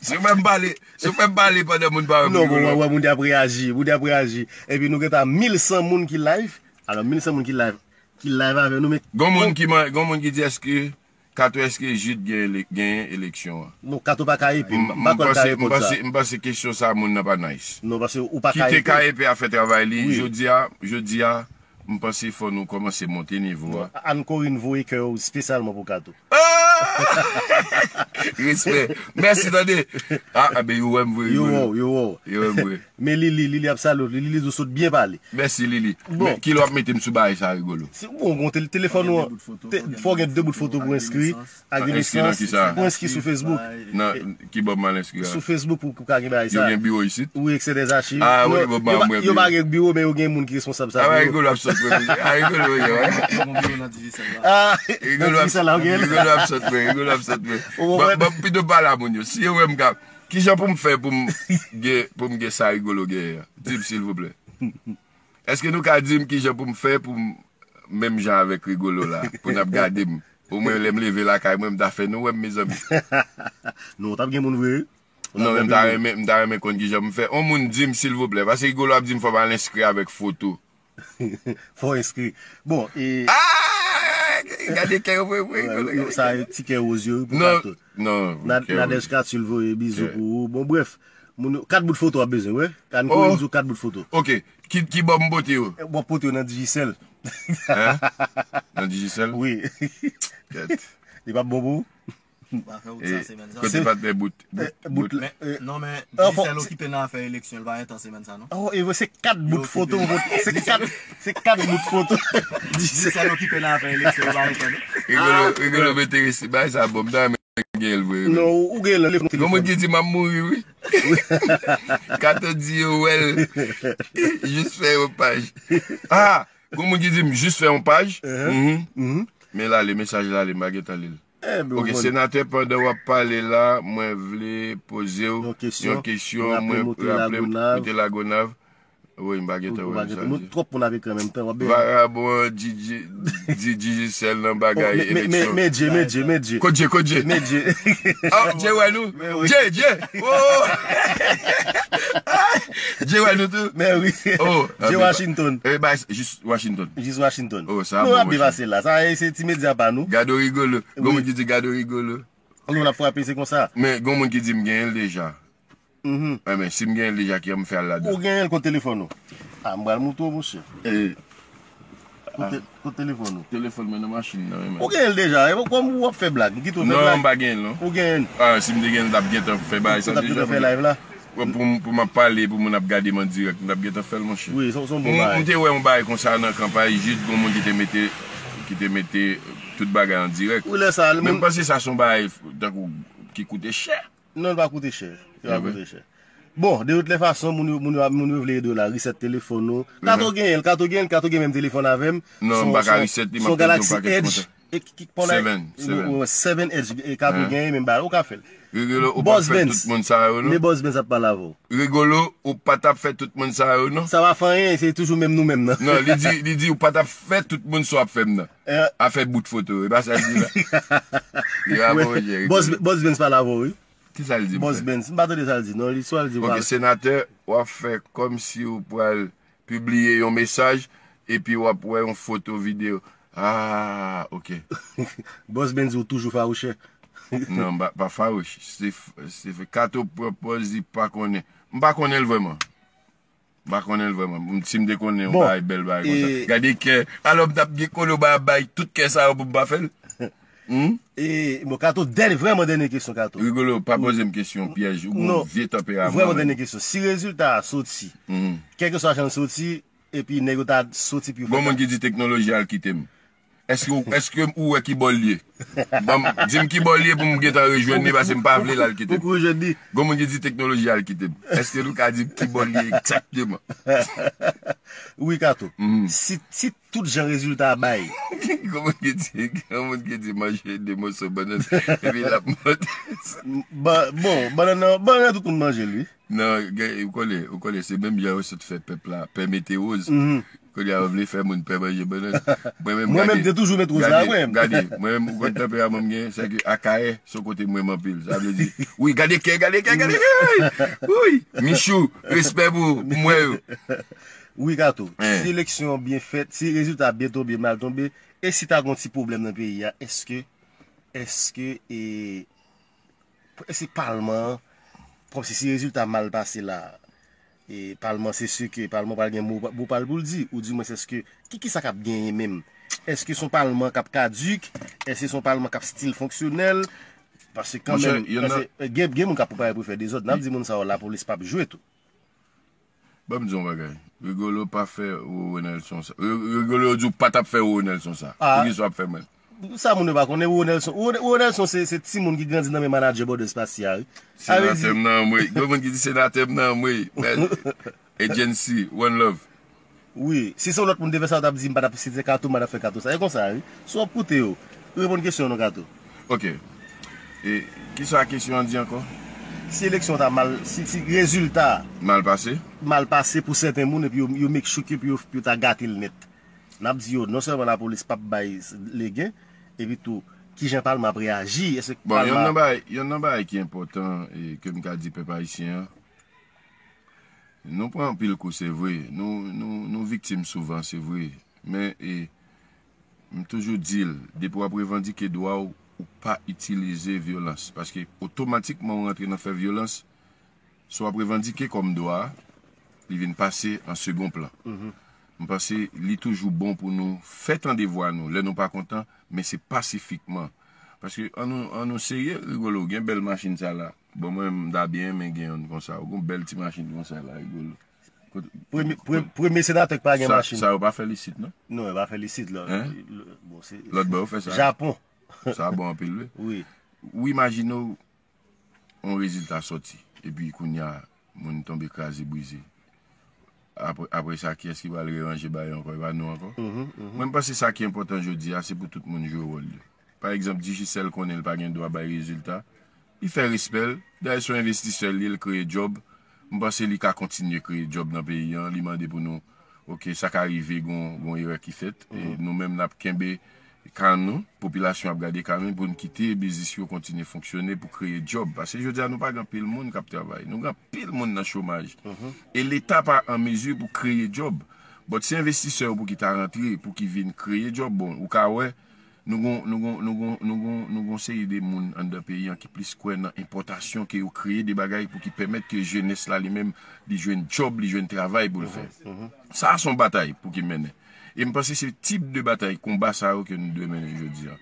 Si w fè m pale, si w fè m pale pandan moun pa wè m. Non, bon, wè, wè, moun te ap reyaji, moun te ap reyaji. Epi nou gentan mil san moun ki live. Alò, mil san moun ki live. Ki live avè nou, men gon moun ki man-, gon moun ki di, èske Kato, èske Jude gen ele-, genyen eleksyon an? Non, Kato pa K E P. M, m pa kwè l ka reponn sa. M panse, m panse kesyon sa, moun nan pa nice. Non, paske ou pa K E P. Kite K E P a fè travay li. Wi. Jodi a, jodi a, m panse fò nou kòmanse monte nivo a. Non, Anne Corinne voye kè yo espesyalman pou Kato. Ah! Respè. Mèsi, tande. Ah, ah, ben, yo wè m vre, yo wè w, yo wè w. Yo wè m vre. Men Lili, Lili ap salye w. Lili di w sot byen pale. Mèsi, Lili. Bon. Men kilè w ap mete m sou bagay sa, Rigolo? Si, bon, bon, tele-, telefòn ou an, te-, fò w gen de bout foto pou enskri, ak de nesans, pou enskri sou Facebook. Nan, ki bò m al enskri a? Sou Facebook pou, pou ka gen bagay sa. Yo gen biwo isit? Wi, Excès des Archives. Ah, wi, bon, yo pa gen biwo, men yo gen moun ki responsab sa. Ah, Rigolo ap sot mwen. Ah, Rigolo, yo. Yo gen biwo nan Digicel la. Ah, Rigolo ap sot mwen, Rigolo ap sot mwen. Ban m pito pale a moun yo. Si yo wè m ka Kijan pou m fè pou m gen, pou m gen sa Rigolo genyen an? Di m, silvouplè. Èske nou ka di m kijan pou m fè pou m menm jan avèk Rigolo la, pou n ap gade m? Omwen, lè m leve lakay mwen, m ta fè nou wè m, mezanmi. Non, w t ap gen moun vre wi. Non, men m ta renmen, m ta renmen konn kijan pou m fè. On moun di m, silvouplè, paske Rigolo ap di m fò m al enskri avèk foto. Fò enskri. Bon, e. Ah! Gade kè yo voye pou Rigolo. Sa, ti kè woz yo, wi, pou Kato. Non, non. Nadège Katul voye bizou pou ou. Bon, brèf. Moun yo, kat bout foto w ap bezwen, wi. Kan kouri di w kat bout foto. Ok. Ki, ki bò m pote yo? W ap pote yo nan Digicel. Hein? Nan Digicel? Wi. Kèt. Li p ap bon pou ou? Ou pa fè wout sa semèn sa. Kote patnè bout? Bout. Non, men Digicel okipe nan afè eleksyon, li pa gentan semèn sa, non. Oh, e se kat bout foto, se kat, se kat bout foto. Digicel okipe nan afè eleksyon, li pa gentan, non. Rigolo, Rigolo mete resi bay sa bon, m ta renmen gen l vre. Non, ou gen l nan telefòn. Gon moun ki di m ap mouri, wi. Kato di yo wè l. Jis fè yon paj. Ah, gon moun ki di m jis fè yon paj. Mhm. Men l ale, mesaj la ale, m pa gentan li l. Ok, senatè, pandan w ap pale la, mwen vle poze w yon kesyon. Mwen raple m, ou te Lagonav. Wi, m pa gentan wè mesaj. Twòp moun ap ekri an menm tan, w ap byen. Varabon an di Digicel nan bagay eleksyon. Men Dye, men Dye, men Dye. Kot Dye, kot Dye? Men Dye. Oh, Dye wè nou? Dye, Dye. Oh! Dye wè nou tou? Men wi. Dye Washington. E bay, jis Washington. Jis Washington. Oh, sa bon. Nou ap byen pase la. Sa se ti medya pa nou. Gado Rigolo. Gon moun ki di gado Rigolo. Nou ap frape, se konsa. Men gon moun ki di m genyen l deja. Mhm. Men si m genyen l deja, ki an m fè al ladan? Ou genyen l kot telefòn ou? Ah, m pral moutre w, monchè. Kot telefòn ou? Telefòn mwen nan machin nan, wi, men. Ou genyen l deja. E kòm ou ap fè blag, m kite w fè blag. Non, m pa genyen l, non. Ou genyen l. Ah, si m te genyen l, m t ap gentan fè bagay sa deja. Ou t ap gentan fè live la. Pou m ap pale, pou moun ap gade m an dirèk, m t ap gentan fè l, monchè. Wi, se yon bon bagay. M te wè yon bagay konsa nan kanpay, jis gon moun ki te mete, ki te mete tout bagay an dirèk. Wi, lè sa. Men m panse sa se yon bagay tankou ki koute chè. Non, li pa koute chè. Li pa koute chè. Bon, de tout lè fason, moun yo, moun yo, moun yo vle ede w la, reset telefòn ou. Kato genyen l, Kato genyen l, Kato gen menm telefòn avè m. Non, m pa ka reset li, m ap pèdi yon pakèt kontan. E ki, ki, pon la, Seven, Seven. Seven Edge, e Kato genyen menm bagay, ou ka fè l. Rigolo, ou p ap fè tout moun sa yo, non? Men Boss Benz ap pale avè w. Rigolo, ou pa t ap fè tout moun sa yo, non? Sa pa fè anyen, se toujou menm nou menm nan. Non, li di, li di ou pa t ap fè tout moun sa w ap fè m nan. Afè bout foto, e pa sa l di la. Li pa bon, Jerry. Boss Benz pale avè w, wi. Kisa l di m fè? Boss Benz, m pa tande sa l di, non, li swa l di w pale. Ok, senatè, w ap fè kòmsi ou pral pibliye yon mesaj, epi w ap wè yon foto videyo. Ah, ok. Boss Benz ou toujou fawouchè. Non, m pa, pa fawouch. Se, se Kato pran pòz li pa konnen. M pa konnen l vrèman. M pa konnen l vrèman. Si m te konnen yon bagay bèl bagay konsa. Gade kè. Alò m t ap gen kolo ba bay tout kè sa yo pou m pa fè l. Hmm? E, bon, Kato, dènye, vrèman dènye kesyon, Kato. Rigolo, pa poze m kesyon pyèj. Ou gon vye tanperaman. Vrèman dènye kesyon. Si rezilta a soti, kèlkeswa jan l soti, epi nèg yo ta soti pou yo fè. Gon moun ki di teknoloji al kite m. Èske, èske ou wè ki bò l ye? Ban m, di m ki bò l ye pou m gentan rejwenn li, paske m pa vle l al kite m. Gon moun ki di teknoloji al kite m. Èske nou ka di m ki bò l ye egzakteman? Wi, Kato. Si, si tout jan rezilta a bay. Gon moun ki di, gon moun ki di manje de moso bannann, epi l ap monte. Bon, bannann nan, bannann nan tout moun manje l, wi. Non, ou konnen, ou konnen, se menm jan yo sot fè pèp la pè mete woz. Kounye a yo vle fè moun pè manje bannann. Mwen menm, mwen menm, te toujou met woz la, mwen menm. Gade, mwen menm, ou konn tanperaman m gen, sèke Akayè, se yon kote m renmen anpil. Sa vle di, wi, gade kè, gade kè, gade kè. Wi, Michou, respè pou ou, pou mwen yo. Wi, Kato, si eleksyon an byen fèt, si rezilta a byen tonbe, mal tonbe, e si ta gon ti pwoblèm nan peyi a, èske, èske, e, Èske palman an, kòmsi si rezilta mal pase la, e palman se si ke palman pral gen mo, mo pral pou l di, ou dimwens èske, ki, ki sa k ap genyen menm? Èske se yon palman k ap kadik? Èske se yon palman k ap still fonksyonèl? Paske kanmenm, gen, gen moun k ap prepare pou fè dezòd. N ap di moun sa yo lapolis p ap jwe tou. Ban m di w yon bagay. Rigolo pa fè Roro Nelson sa. Rigolo di w pa t ap fè Roro Nelson sa. Poukisa w ap fè mwen? Sa moun yo pa konnen, Roro Nelson. Roro Nelson se, se timoun ki grandi nan men manadjè Bòdè Espasya, wi. Senatè m nan anmwey. Gen moun ki di senatè m nan anmwey. Agency, one love. Wi, si se yon lòt moun te fè sa, w t ap di m pa t ap site Kato, m pa t ap fè Kato sa. E konsa, wi. Si w ap koute yo, reponn kesyon an non, Kato. Ok. E kisa kesyon an di ankò? Si eleksyon ta mal, si, si rezilta mal pase, mal pase pou sèten moun, epi yo, yo make sure ke pou yo, pou yo ta gate l nèt. N ap di yo, non sèlman lapolis p ap bay legen, epi tou, kijan palman ap reyaji? Èske bon, palman. Yonn nan bagay, yonn nan bagay ki enpòtan e ke m ka di pèp ayisyen an, nou pran anpil kou, se vre. Nou, nou, nou viktim souvan, se vre. Men, e, m toujou di l, depi w ap revandike dwa w, ou pa itilize vyolans. Paske otomatikman ou rantre nan fè vyolans, sa w ap revandike kòm dwa, li vin pase an segon plan. M panse li toujou bon pou nou fè tande vwa nou lè nou pa kontan, men se pasifikman. Paske an nou, an nou serye, Rigolo, gen bèl machin sa la. Bon, mwen, m ta byen renmen gen youn konsa. Ou gen bèl ti machin konsa la, Rigolo. Kote- Premye, pre- premye senatè ki pa gen sa, machin. Sa yo pa fè l isit, non? Non, yo pa fè l isit, la. Hein? Bon, se Lòt bò, yo fè sa. Japon. Sa bon anpil, wi. Wi. Ou imajine w, yon rezilta sòti. Epi kounye a, moun tonbe kraze, brize. Apre, apre sa, kiyès ki pral reranje bagay ankò? E pa nou ankò? Mwen, m panse sa ki enpòtan jodi a, se pou tout moun jwe wòl li. Pa egzanp, Digicel konnen l pa gen dwa bay rezilta. Li fè respè l. Dayè, se yon envestisè l ye, l kreye djòb. M panse li ka kontinye kreye djòb nan peyi an. Li mande pou nou, oke, sa ka rive, gon, gon erè ki fèt. E nou menm, n ap kenbe ka nou, popilasyon ap gade ka nou, pou n kite biznis yo kontinye fonksyone pou kreye djòb. Paske jodi a, nou pa gen anpil moun k ap travay. Nou gen anpil moun nan chomaj. E Leta pa an mezi pou kreye djòb. But se envestisè yo pou ki ta rantre, pou ki vin kreye djòb. Bon, ou ka wè, nou gon, nou gon, nou gon, nou gon, nou gon seri de moun anndan peyi an ki plis kwè nan enpòtasyon ke yo kreye de bagay pou ki pèmèt ke jenès la li menm, li jwenn djòb, li jwenn travay pou l fè. Sa a se yon batay pou ki mennen. E m panse se tip de batay, konba sa yo ke nou dwe mennen jodi a.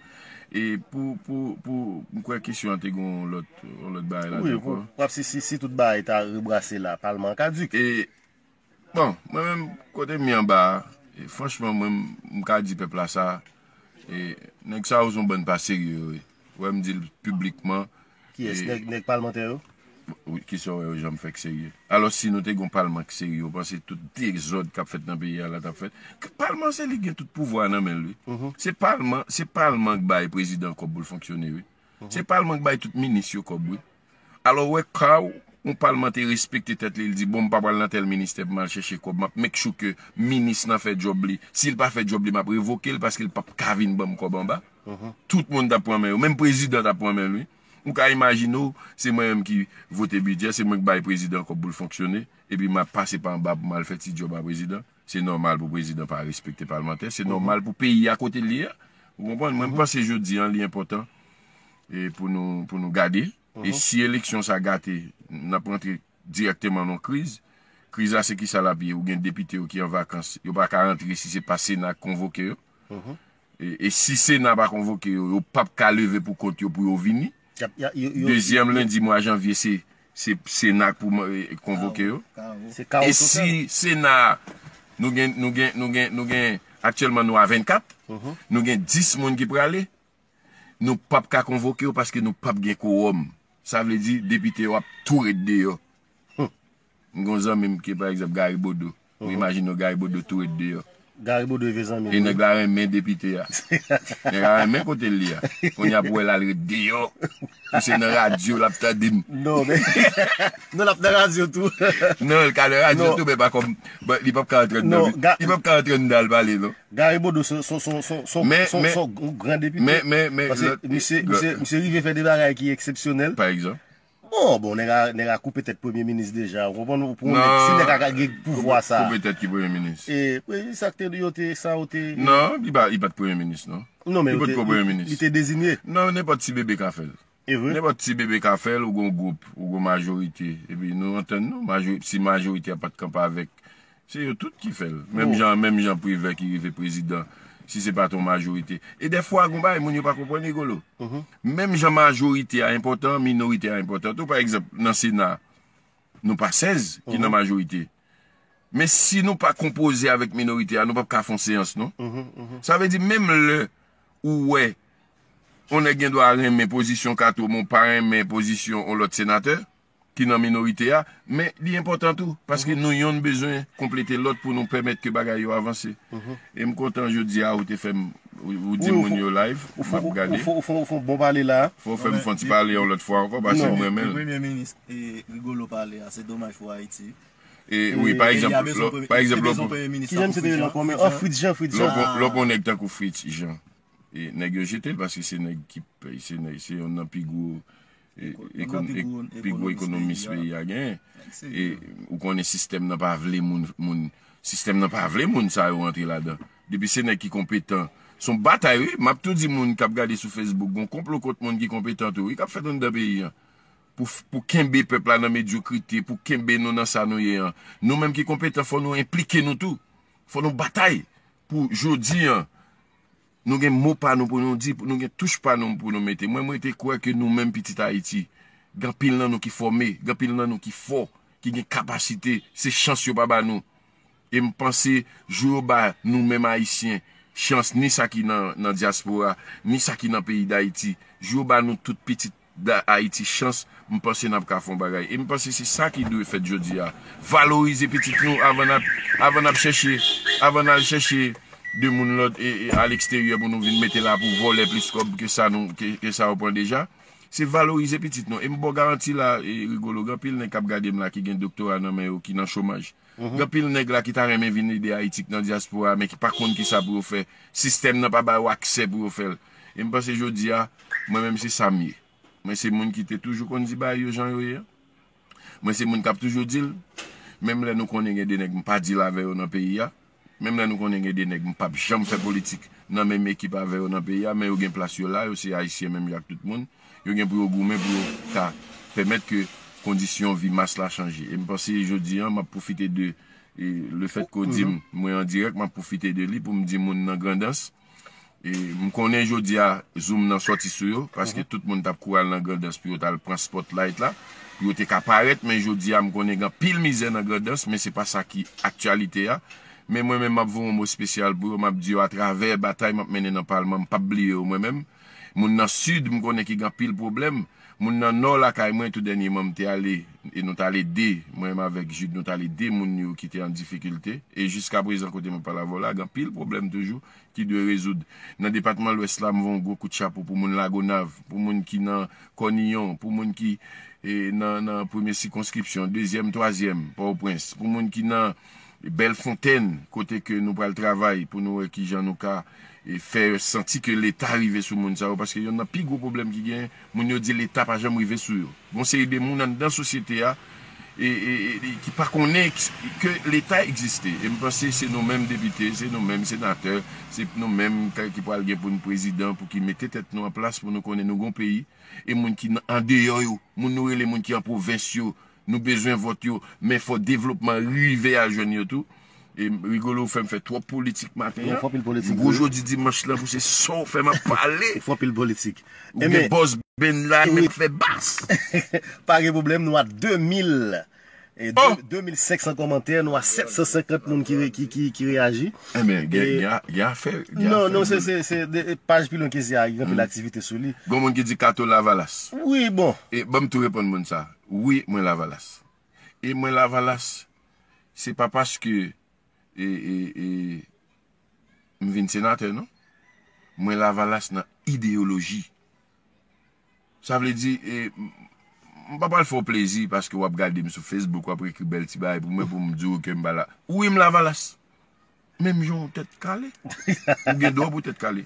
E pou, pou, pou, m kwè kesyon an te gen yon lòt, yon lòt bagay la Wi, ankò. Pou, pou si, si, si tout bagay ta rebrase la, palman an kadik. E, bon, mwen menm, kote m ye anba a, e, franchman, mwen, m, m ka di pèp la sa, e, nèg sa yo se yon bann pa serye yo ye. Ou wè m di l piblikman. Kiyès? E, nèg, nèg palmantè yo? Wi, kisa w wè yo janm fè k serye? Alò, si nou te gen yon palman k serye, ou panse tout dezòd k ap fèt nan peyi a la t ap fèt? K- Palman se li k gen tout pouvwa nan men l, wi. Se palman, se palman k bay prezidan kòb pou l fonksyone, wi. Se palman k bay tout minis yo kòb, wi. Alò, ou wè, ka w, yon palman te respekte tèt li, li di, bon, m pa pral nan tèl ministè pou m al chèche kòb, m ap make sure ke minis lan fè djòb li. Si l pa fè djòb li, m ap revoke l paske l p ap ka vin ban m kòb anba. Tout moun t ap pran men yo, menm prezidan t ap pran men l, wi. Ou ka imajine w, se mwen menm ki vote bidjè, se mwen ki bay prezidan kòb pou l fonksyone, epi m ap pase pa anba pou m al fè ti djòb a prezidan. Se nòmal pou prezidan pa respekte palmantè, se nòmal pou peyi a kote l ye a. Ou konprann? Mwen, m panse jodi a, li enpòtan e pou nou, pou nou gade. E si eleksyon sa gate, n ap rantre dirèkteman nan yon kriz. Kriz la, se kisa l ap ye? Ou gen depite yo ki an vakans, yo pa ka rantre si se pa Sena k konvoke yo. E, e si Sena pa konvoke yo, yo p ap ka leve pou kont yo pou yo vini. Y ap, y a, yo, yo, Dezyèm yo, lendi mwa janvye, se, se Sena k pou man- e, konvoke yo. Se kawo E total. Si Sena, nou gen, nou gen, nou gen, nou gen, aktyèlman nou a vennkat, nou gen dis moun ki prale, nou p ap ka konvoke yo paske nou p ap gen kowòm. Sa vle di, depite yo ap tou ret deyò. M gen yon zanmi m ki, pa egzanp, Gary Bodeau. Ou imajine w Gary Bodeau tou ret deyò. Gary Bodeau vye zanmi m, wi. E nèg la renmen depite a. Nèg la renmen kote l ye a. Kounye a pou wè l al ret deyò. Pou se nan radyo l ap tande m. Non, men. Non, l ap nan radyo tou. Non, l ka nan radyo tou, men pa kòm. Bon, li p ap ka antre anndan. Li p ap ka antre anndan al pale, non. Gary Bodeau se, se, se, se, se, se, se yon gran depite. Men, men, men, Paske lòt, misye, lòt, misye, misye rive fè de bagay ki eksepsyonèl. Pa egzanp. Bon, bon, nèg a, nèg a koupe tèt premye minis deja. Ou konprann? Ou pou yon nèg, si nèg a ka gen pouvwa sa. Koupe tèt ki premye minis? E, premye minis sa k te, yo te, sa yo te. Non, li pa, li pa t premye minis, non. Non, men li potko premye minis. Li te dezinye. Non, nenpòt ti bebe ka fè l. E vre? Nenpòt ti bebe ka fè l, ou gon gwoup, ou gon majorite. Epi nou antann nou, majori, si majorite a pa t kanpe avèk Se yo tout ki fè l. Menm jan, menm jan Privè ki rive prezidan, si se pa t yon majorite. E dèfwa, gon bagay moun yo pa konprann, Rigolo. Menm jan majorite a enpòtan, minorite a enpòtan tou. Pa egzanp, nan Sena, nou pa sèz ki nan majorite. Men si nou pa konpoze avèk minorite a, nou p ap ka fè yon seyans, non. Sa vle di, menm lè ou wè yon nèg gen dwa renmen pozisyon Kato, men w pa renmen pozisyon yon lòt senatè, ki nan minorite a, men li enpòtan tou, paske nou yonn bezwen konplete lòt pou nou pèmèt ke bagay yo avanse. E m kontan jodi a ou te fè m, ou, ou di moun yo live, m ap gade. Ou fè, ou fè, ou fè, ou fè yon bon pale la. Fò w fè m fè yon ti pale yon lòt fwa ankò, paske m renmen l. Premye minis e Rigolo pale a, se domaj pou Ayiti. E wi, pa egzanp, pa egzanp, lè w pran, kijan misye te rele ankò, men, oh, Fritz Jean, Fritz Jean. Lè w pran yon nèg tankou Fritz Jean. E nèg yo jete l paske se nèg ki, se nèg, se youn nan pi gwo, e, pi gwo ekonomis peyi a genyen. E ou konnen sistèm nan pa vle moun, moun, sistèm nan pa vle moun sa yo rantre ladan. Depi se nèg ki konpetan, se yon batay, wi. M ap tou di moun k ap gade sou Facebook, gon konplo kont moun ki konpetan tou, wi, k ap fèt anndan peyi a. pou, pou kenbe pèp la nan medyokrite, pou kenbe nou nan sa nou ye an. Nou menm ki konpetan, fò nou enplike nou tou. Fò nou batay pou jodi an. Nou gen mo pa nou pou nou di, nou gen touch pa nou pou nou mete. Mwen, mwen te kwè ke nou menm pitit Ayiti, gen anpil nan nou ki fòme, gen anpil nan nou ki fò, ki gen kapasite, se chans yo pa ba nou. E m panse, jou yo ba nou menm Ayisyen chans, ni sa ki nan, nan dyaspora, ni sa ki nan peyi Dayiti, jou yo ba nou tout pitit da Ayiti chans, m panse n ap ka fè yon bagay. E m panse se sa ki dwe fèt jodi a. Valorize pitit nou avan n ap, avan n ap chèche, avan n al chèche de moun lòt e, e a leksteryè pou nou vin mete la pou vòlè plis kòb ke sa nou, ke, ke sa yo pran deja. Se valorize pitit nou. E m ba w garanti la, e Rigolo, gen anpil nèg k ap gade m la ki gen doktora nan men yo, ki nan chomaj. Gen anpil nèg la ki ta renmen vin ede Ayiti k nan dyaspora, men ki pa konn kisa pou yo fè. Sistèm nan pa ba yo aksè pou yo fè l. E m panse jodi a, mwen menm se sa m ye. Mwen se moun ki te toujou konn di bagay yo jan yo ye an. Mwen se moun k ap toujou di l, menm lè nou konnen gen de nèg m pa deal avè yo nan peyi a, menm lè nou konnen gen de nèg m p ap janm fè politik nan menm ekip avè yo nan peyi a, men yo gen plas yo la, yo se Ayisyen menm jan ak tout moun, yo gen pou yo goumen pou yo ka pèmèt ke kondisyon vi mas la chanje. E m panse jodi an, m ap pwofite de, e, le fèt ke w di m, mwen an dirèk, m ap pwofite de li pou m di moun nan Grandans, E, m konnen jodi a, Zoom nan sòti sou yo, paske tout moun t ap kouri al nan Grandans pou yo t al pran spotlight la, pou yo te ka parèt, men jodi a, m konnen gen anpil mizè nan Grandans, men se pa sa ki aktyalite a. Men mwen menm, m ap voye yon mo espesyal pou yo, m ap di yo atravè batay m ap mennen nan palman, m p ap bliye yo mwen menm. Moun nan Sid, m konnen ki gen anpil pwoblèm. Moun nan Nò lakay mwen, tou dènyèman, m te ale, e nou t al ede, mwen menm avèk Jude, nou t al ede moun yo ki te an difikilte. E jiska prezan, kote m ap pale avè w la, gen anpil pwoblèm toujou ki dwe rezoud. Nan depatman Lwès la, m voye yon gwo kout chapo pou moun Lagonav, pou moun ki nan Kòniyon, pou moun ki, e, nan, nan premye sikonskripsyon, dezyèm, twazyèm, Pòtoprens, pou moun ki nan Bèlfontèn, kote ke nou pral travay pou nou wè kijan nou ka, e, fè santi ke Leta rive sou moun sa yo, paske yonn nan pi gwo pwoblèm ki genyen, moun yo di Leta pa janm rive sou yo. Gon seri de moun anndan sosyete a, e, e, e, e, ki pa konnen k-, ke Leta egziste. E m panse se nou menm depite, se nou menm senatè, se nou menm k-, ki pral gen pou n prezidan, pou ki mete tèt nou an plas pou nou konnen nou gon peyi. E moun ki nan, andeyò yo, moun nou rele moun ki an pwovens yo, nou bezwen vòt yo, men fò devlopman rive al jwenn yo tou. E Rigolo, ou fè m fè twòp politik maten an. Fò pil politik, wi. Gwo jodi dimanch lan pou se sa w fè m ap pale. Fò pil politik. Ou gen bòs benn la, men fè bas. Pa gen pwoblèm, nou a de mil, e, de, de mil senk san kòmantè, nou a sèt san senkant moun ki re-, ki, ki, ki reyaji. Enben, gen, gen a, gen afè, gen afè. Non, non, se, se, se de, paj pi lwen ke sa a, gen anpil aktivite sou li. Gon moun ki di Kato Lavalas. Wi, bon. E ban m tou reponn moun sa. Wi, mwen Lavalas. E mwen Lavalas, se pa paske e, e, e, m vin senatè, non. Mwen Lavalas nan ideyoloji. Sa vle di, e, m, m pa pral fè w plezi paske w ap gade m sou Facebook, w ap ekri bèl ti bagay pou mwen, pou m di w ke m pa la. Wi, m Lavalas. Menm jan w tèt kale. Ou gen dwa pou tèt kale.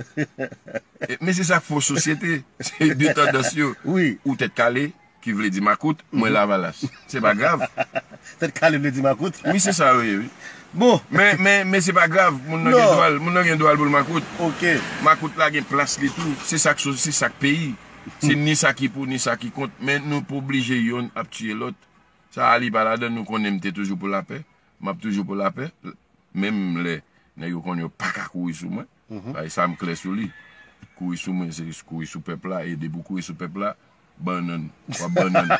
E, men se sa k fè w sosyete. Se de tandans yo. Wi. Ou tèt kale, ki vle di makout, mwen Lavalas. Se pa grav. Tèt kale vle di makout. Wi, se sa yo ye, wi. Bon. Men, men, men se pa grav. Moun nan gen dwa l, moun nan gen dwa l pou l makout. Ok. Makout la gen plas li tou. Se sa k so-, se sa k peyi. Se ni sa ki pou, ni sa ki kont. Men nou pa oblije yonn ap tiye lòt. Sa a li pa ladan, nou konnen m te toujou pou lapè. M ap toujou pou lapè. Menm lè nèg yo konnen yo pa ka kouri sou mwen. Bagay sa m klè sou li. Kouri sou mwen, se kouri sou pèp la, e depi w kouri sou pèp la, bannann. W ap bannann.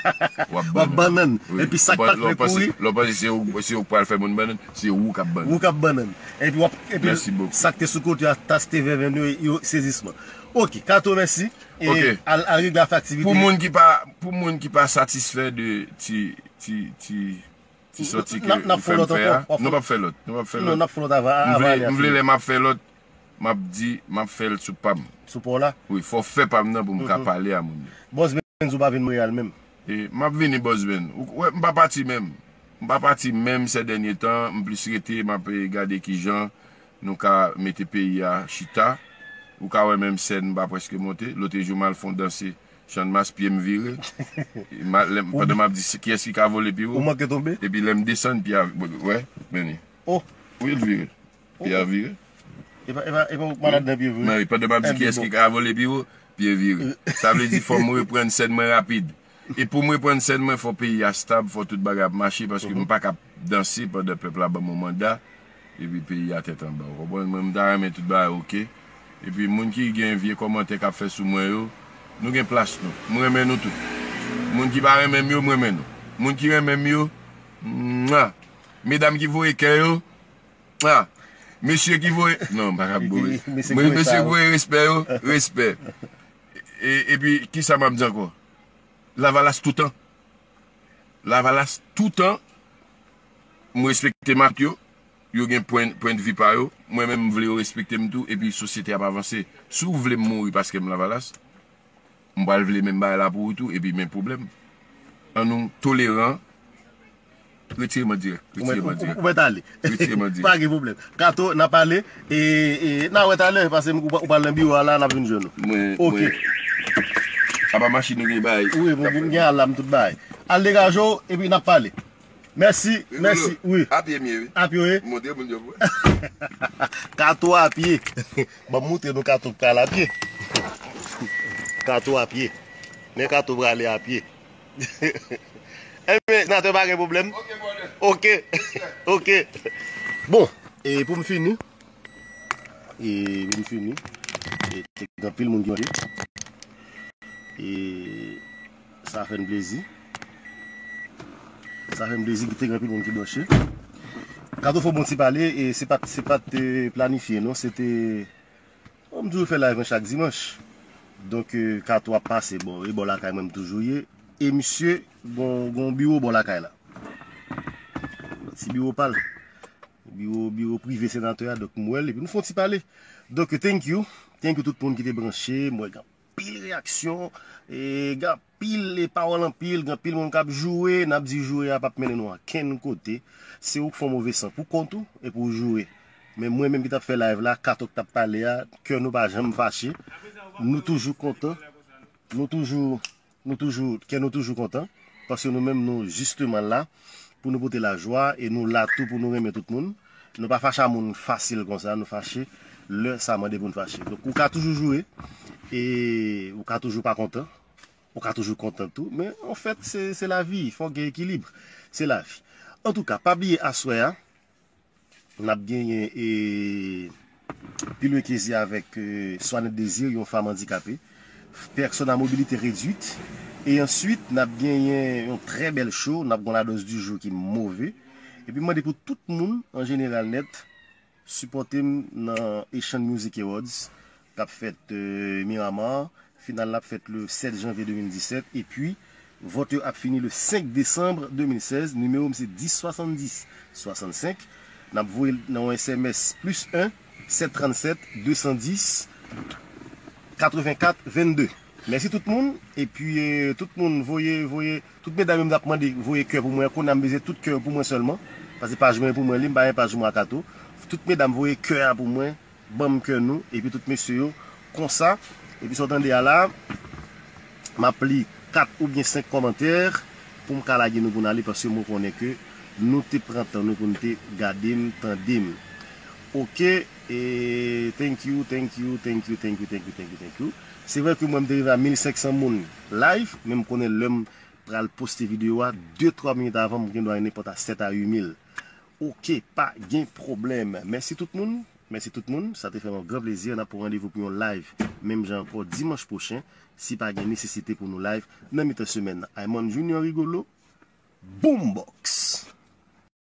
W ap bannann. Wi. Epi sa k pa t vle kouri. Lè w panse se ou, se ou k pral fè moun bannann, se ou k ap bannann. Ou k ap bannann. Epi w ap, epi sa k te sou kote a, tas te vèvè nou, yo sezisman. Ok, Kato, mèsi. E al, al regle afè aktivite. Pou moun ki pa, pou moun ki pa satisfè de ti, ti, ti, Ti sòti ke ou fè m fè a. Nou p ap fè lòt. Nou p ap fè lòt. Non, n ap fè lòt avan, avan ale a fini. M vle, m vle lè m ap fè lòt, m ap di, m ap fè l sou pa m. Sou pa w la? Wi, fò w fè pa m nan pou m ka pale a moun yo. Bòs Benz ou pa vin Monreyal menm? E, m ap vini, Bòs Benz. Ou wè, m pa pati menm. M pa pati menm sè dènye tan, m plis rete, m ap, e, gade kijan nou ka mete peyi a chita. Ou ka wè menm sèn m pa prèske monte. Lòt jou m al fè yon danse Channmas, pye m vire. E ma-, lè m, pandan m ap di, se kiyès ki ka vole pi wo? Ou manke tonbe? Epi lè m desann, pye a, wè, men li. Oh. Wi, l vire. Pye a vire. E pa, e pa, e pa ou k malad nan pye vre? Men wi, pandan m ap di kiyès ki ka vole pi wo, pye vire. Sa vle di fò m reprann sèn mwen rapid. E pou m reprann sèn mwen, fò peyi a stab, fò tout bagay ap mache, paske m pa ka ap danse pandan pèp la ban m yon manda, epi peyi a tèt anba. Ou konprann? Mwen, m ta renmen tout bagay oke. Epi moun ki gen vye kòmantè k ap fè sou mwen yo, nou gen plas nou. M renmen nou tout. Moun ki pa renmen m yo, m renmen nou. Moun ki renmen m yo, mwa. Medam ki voye kè yo, ah. Mesye ki voye, non, m pa ka boure. Mesye ki voye respè yo, respè. E, epi, kisa m ap di ankò? Lavalas toutan. Lavalas toutan. M respekte mak yo. Yo gen pwen, pwen de vi pa yo. Mwen menm, m vle yo respekte m tou. Epi, sosyete ap avanse. Si w vle m mouri paske m Lavalas, m pral vle menm bagay la pou ou tou. Epi, men pwoblèm. An nou toleran. Retire m an dirèk. Retire m an dirèk. Ou mèt ale. Retire m an dirèk. Pa gen pwoblèm. Kato, n a pale. E, e, n a wè talè, paske ou pa- ou pral nan biwo a la, n ap vin jwenn ou. Mwen, Ok. Mwen, apa machin nou gen bagay. Wi, mwen gen alam tout bagay. Al degaje w, epi n ap pale. Mèsi, Rigolo. Mèsi, wi. Apye m ye, wi. Apye w ye? Montre moun yo pou. Kato apye. Ban m montre nou Kato pral apye. Kato apye. Men Kato prale apye. Enben, senatè, pa gen pwoblèm. Ok, brother. Ok. Ok. Bon, e pou m fini, e pou m fini, e te gen anpil moun ki mande. E sa fè n plezi. Sa fè n plezi ki te gen anpil moun ki branche. Kato fè bon ti pale, e se pa t, se pa t, e, planifye, non. Se te Bon, m toujou fè live mwen chak dimanch. Donk, e, Kato ap pase, bon, e bò lakay mwen m toujou ye. E misye, gon, gon biwo bò lakay la. Ti biwo pa l. Biwo, biwo prive senatè a, donk m wè l, epi nou fè yon ti pale. Donk, thank you. Thank you tout moun ki te branche. M wè gen anpil reyaksyon. E gen anpil e pawòl anpil, gen anpil moun k ap joure, n ap di joure a p ap mennen nou ankenn kote. Se ou k fè yon move san pou kont ou, epi w joure. Men mwen menm ki t ap fè live la, Kato k t ap pale a, kè nou pa janm fache. Nou toujou kontan. Nou toujou, nou toujou, kè nou toujou kontan. Paske nou menm, nou jisteman la pou nou pote lajwa e nou la tou pou nou renmen tout moun. Nou pa fache a moun fasil konsa, nou fache lè sa mande pou n fache. Donk, ou ka toujou joure e ou ka toujou pa kontan. Ou ka toujou kontan tou, men anfèt, se, se lavi, fòk gen ekilib. Se lavi. Antouka, pa bliye aswè a, n ap genyen e, Pilwe Kezi avèk e, Swanette Désir, yon fanm andikape, pèsòn a mobilite redwit. E answit, n ap genyen yon trè bèl cho, n ap gon la dose du jour ki move. Epi m mande pou tout moun, an jeneral nèt, sipòte m nan Asian Music Awards k ap fèt e, Miramar. Final la ap fèt le sèt janvye de mil disèt. Epi, vòt yo ap fini le senk desanm de mil sèz. Nimewo m se dis swasanndis swasannsenk. N ap voye l nan yon S M S plis en, sèt trannsèt, de san dis, katrevenkat, vennde. Mèsi tout moun. Epi, e, tout moun voye, voye, tout medam yo m t ap mande voye kè pou mwen. Kounye a m bezwen tout kè yo pou mwen sèlman. Paske paj mwen pou mwen li, m pa gen paj mwen a Kato. Tout medam voye kè a pou mwen, ban m kè nou, epi tout mesye yo, konsa. Epi sa w tande a la, m ap li kat oubyen senk kòmantè pou m ka lage nou pou n ale, paske mwen konnen ke nou te pran tan nou pou n te gade m, tande m. Ok, e thank you, thank you, thank you, thank you, thank you, thank you, thank you. Se vre ke mwen m te rive a mil senk san moun live, men m konnen lè m pral poste videyo a, de twa minit avan, m gen dwa nenpòt a sèt a uit mil. Ok, pa gen pwoblèm. Mèsi tout moun. Mèsi tout moun. Sa te fè m yon gran plezi. N ap pran randevou pou yon live menm jan ankò dimanch pwochen, si pa gen nesesite pou nou live nan mitan semèn nan. Aymond Junior Rigolo, Boombox.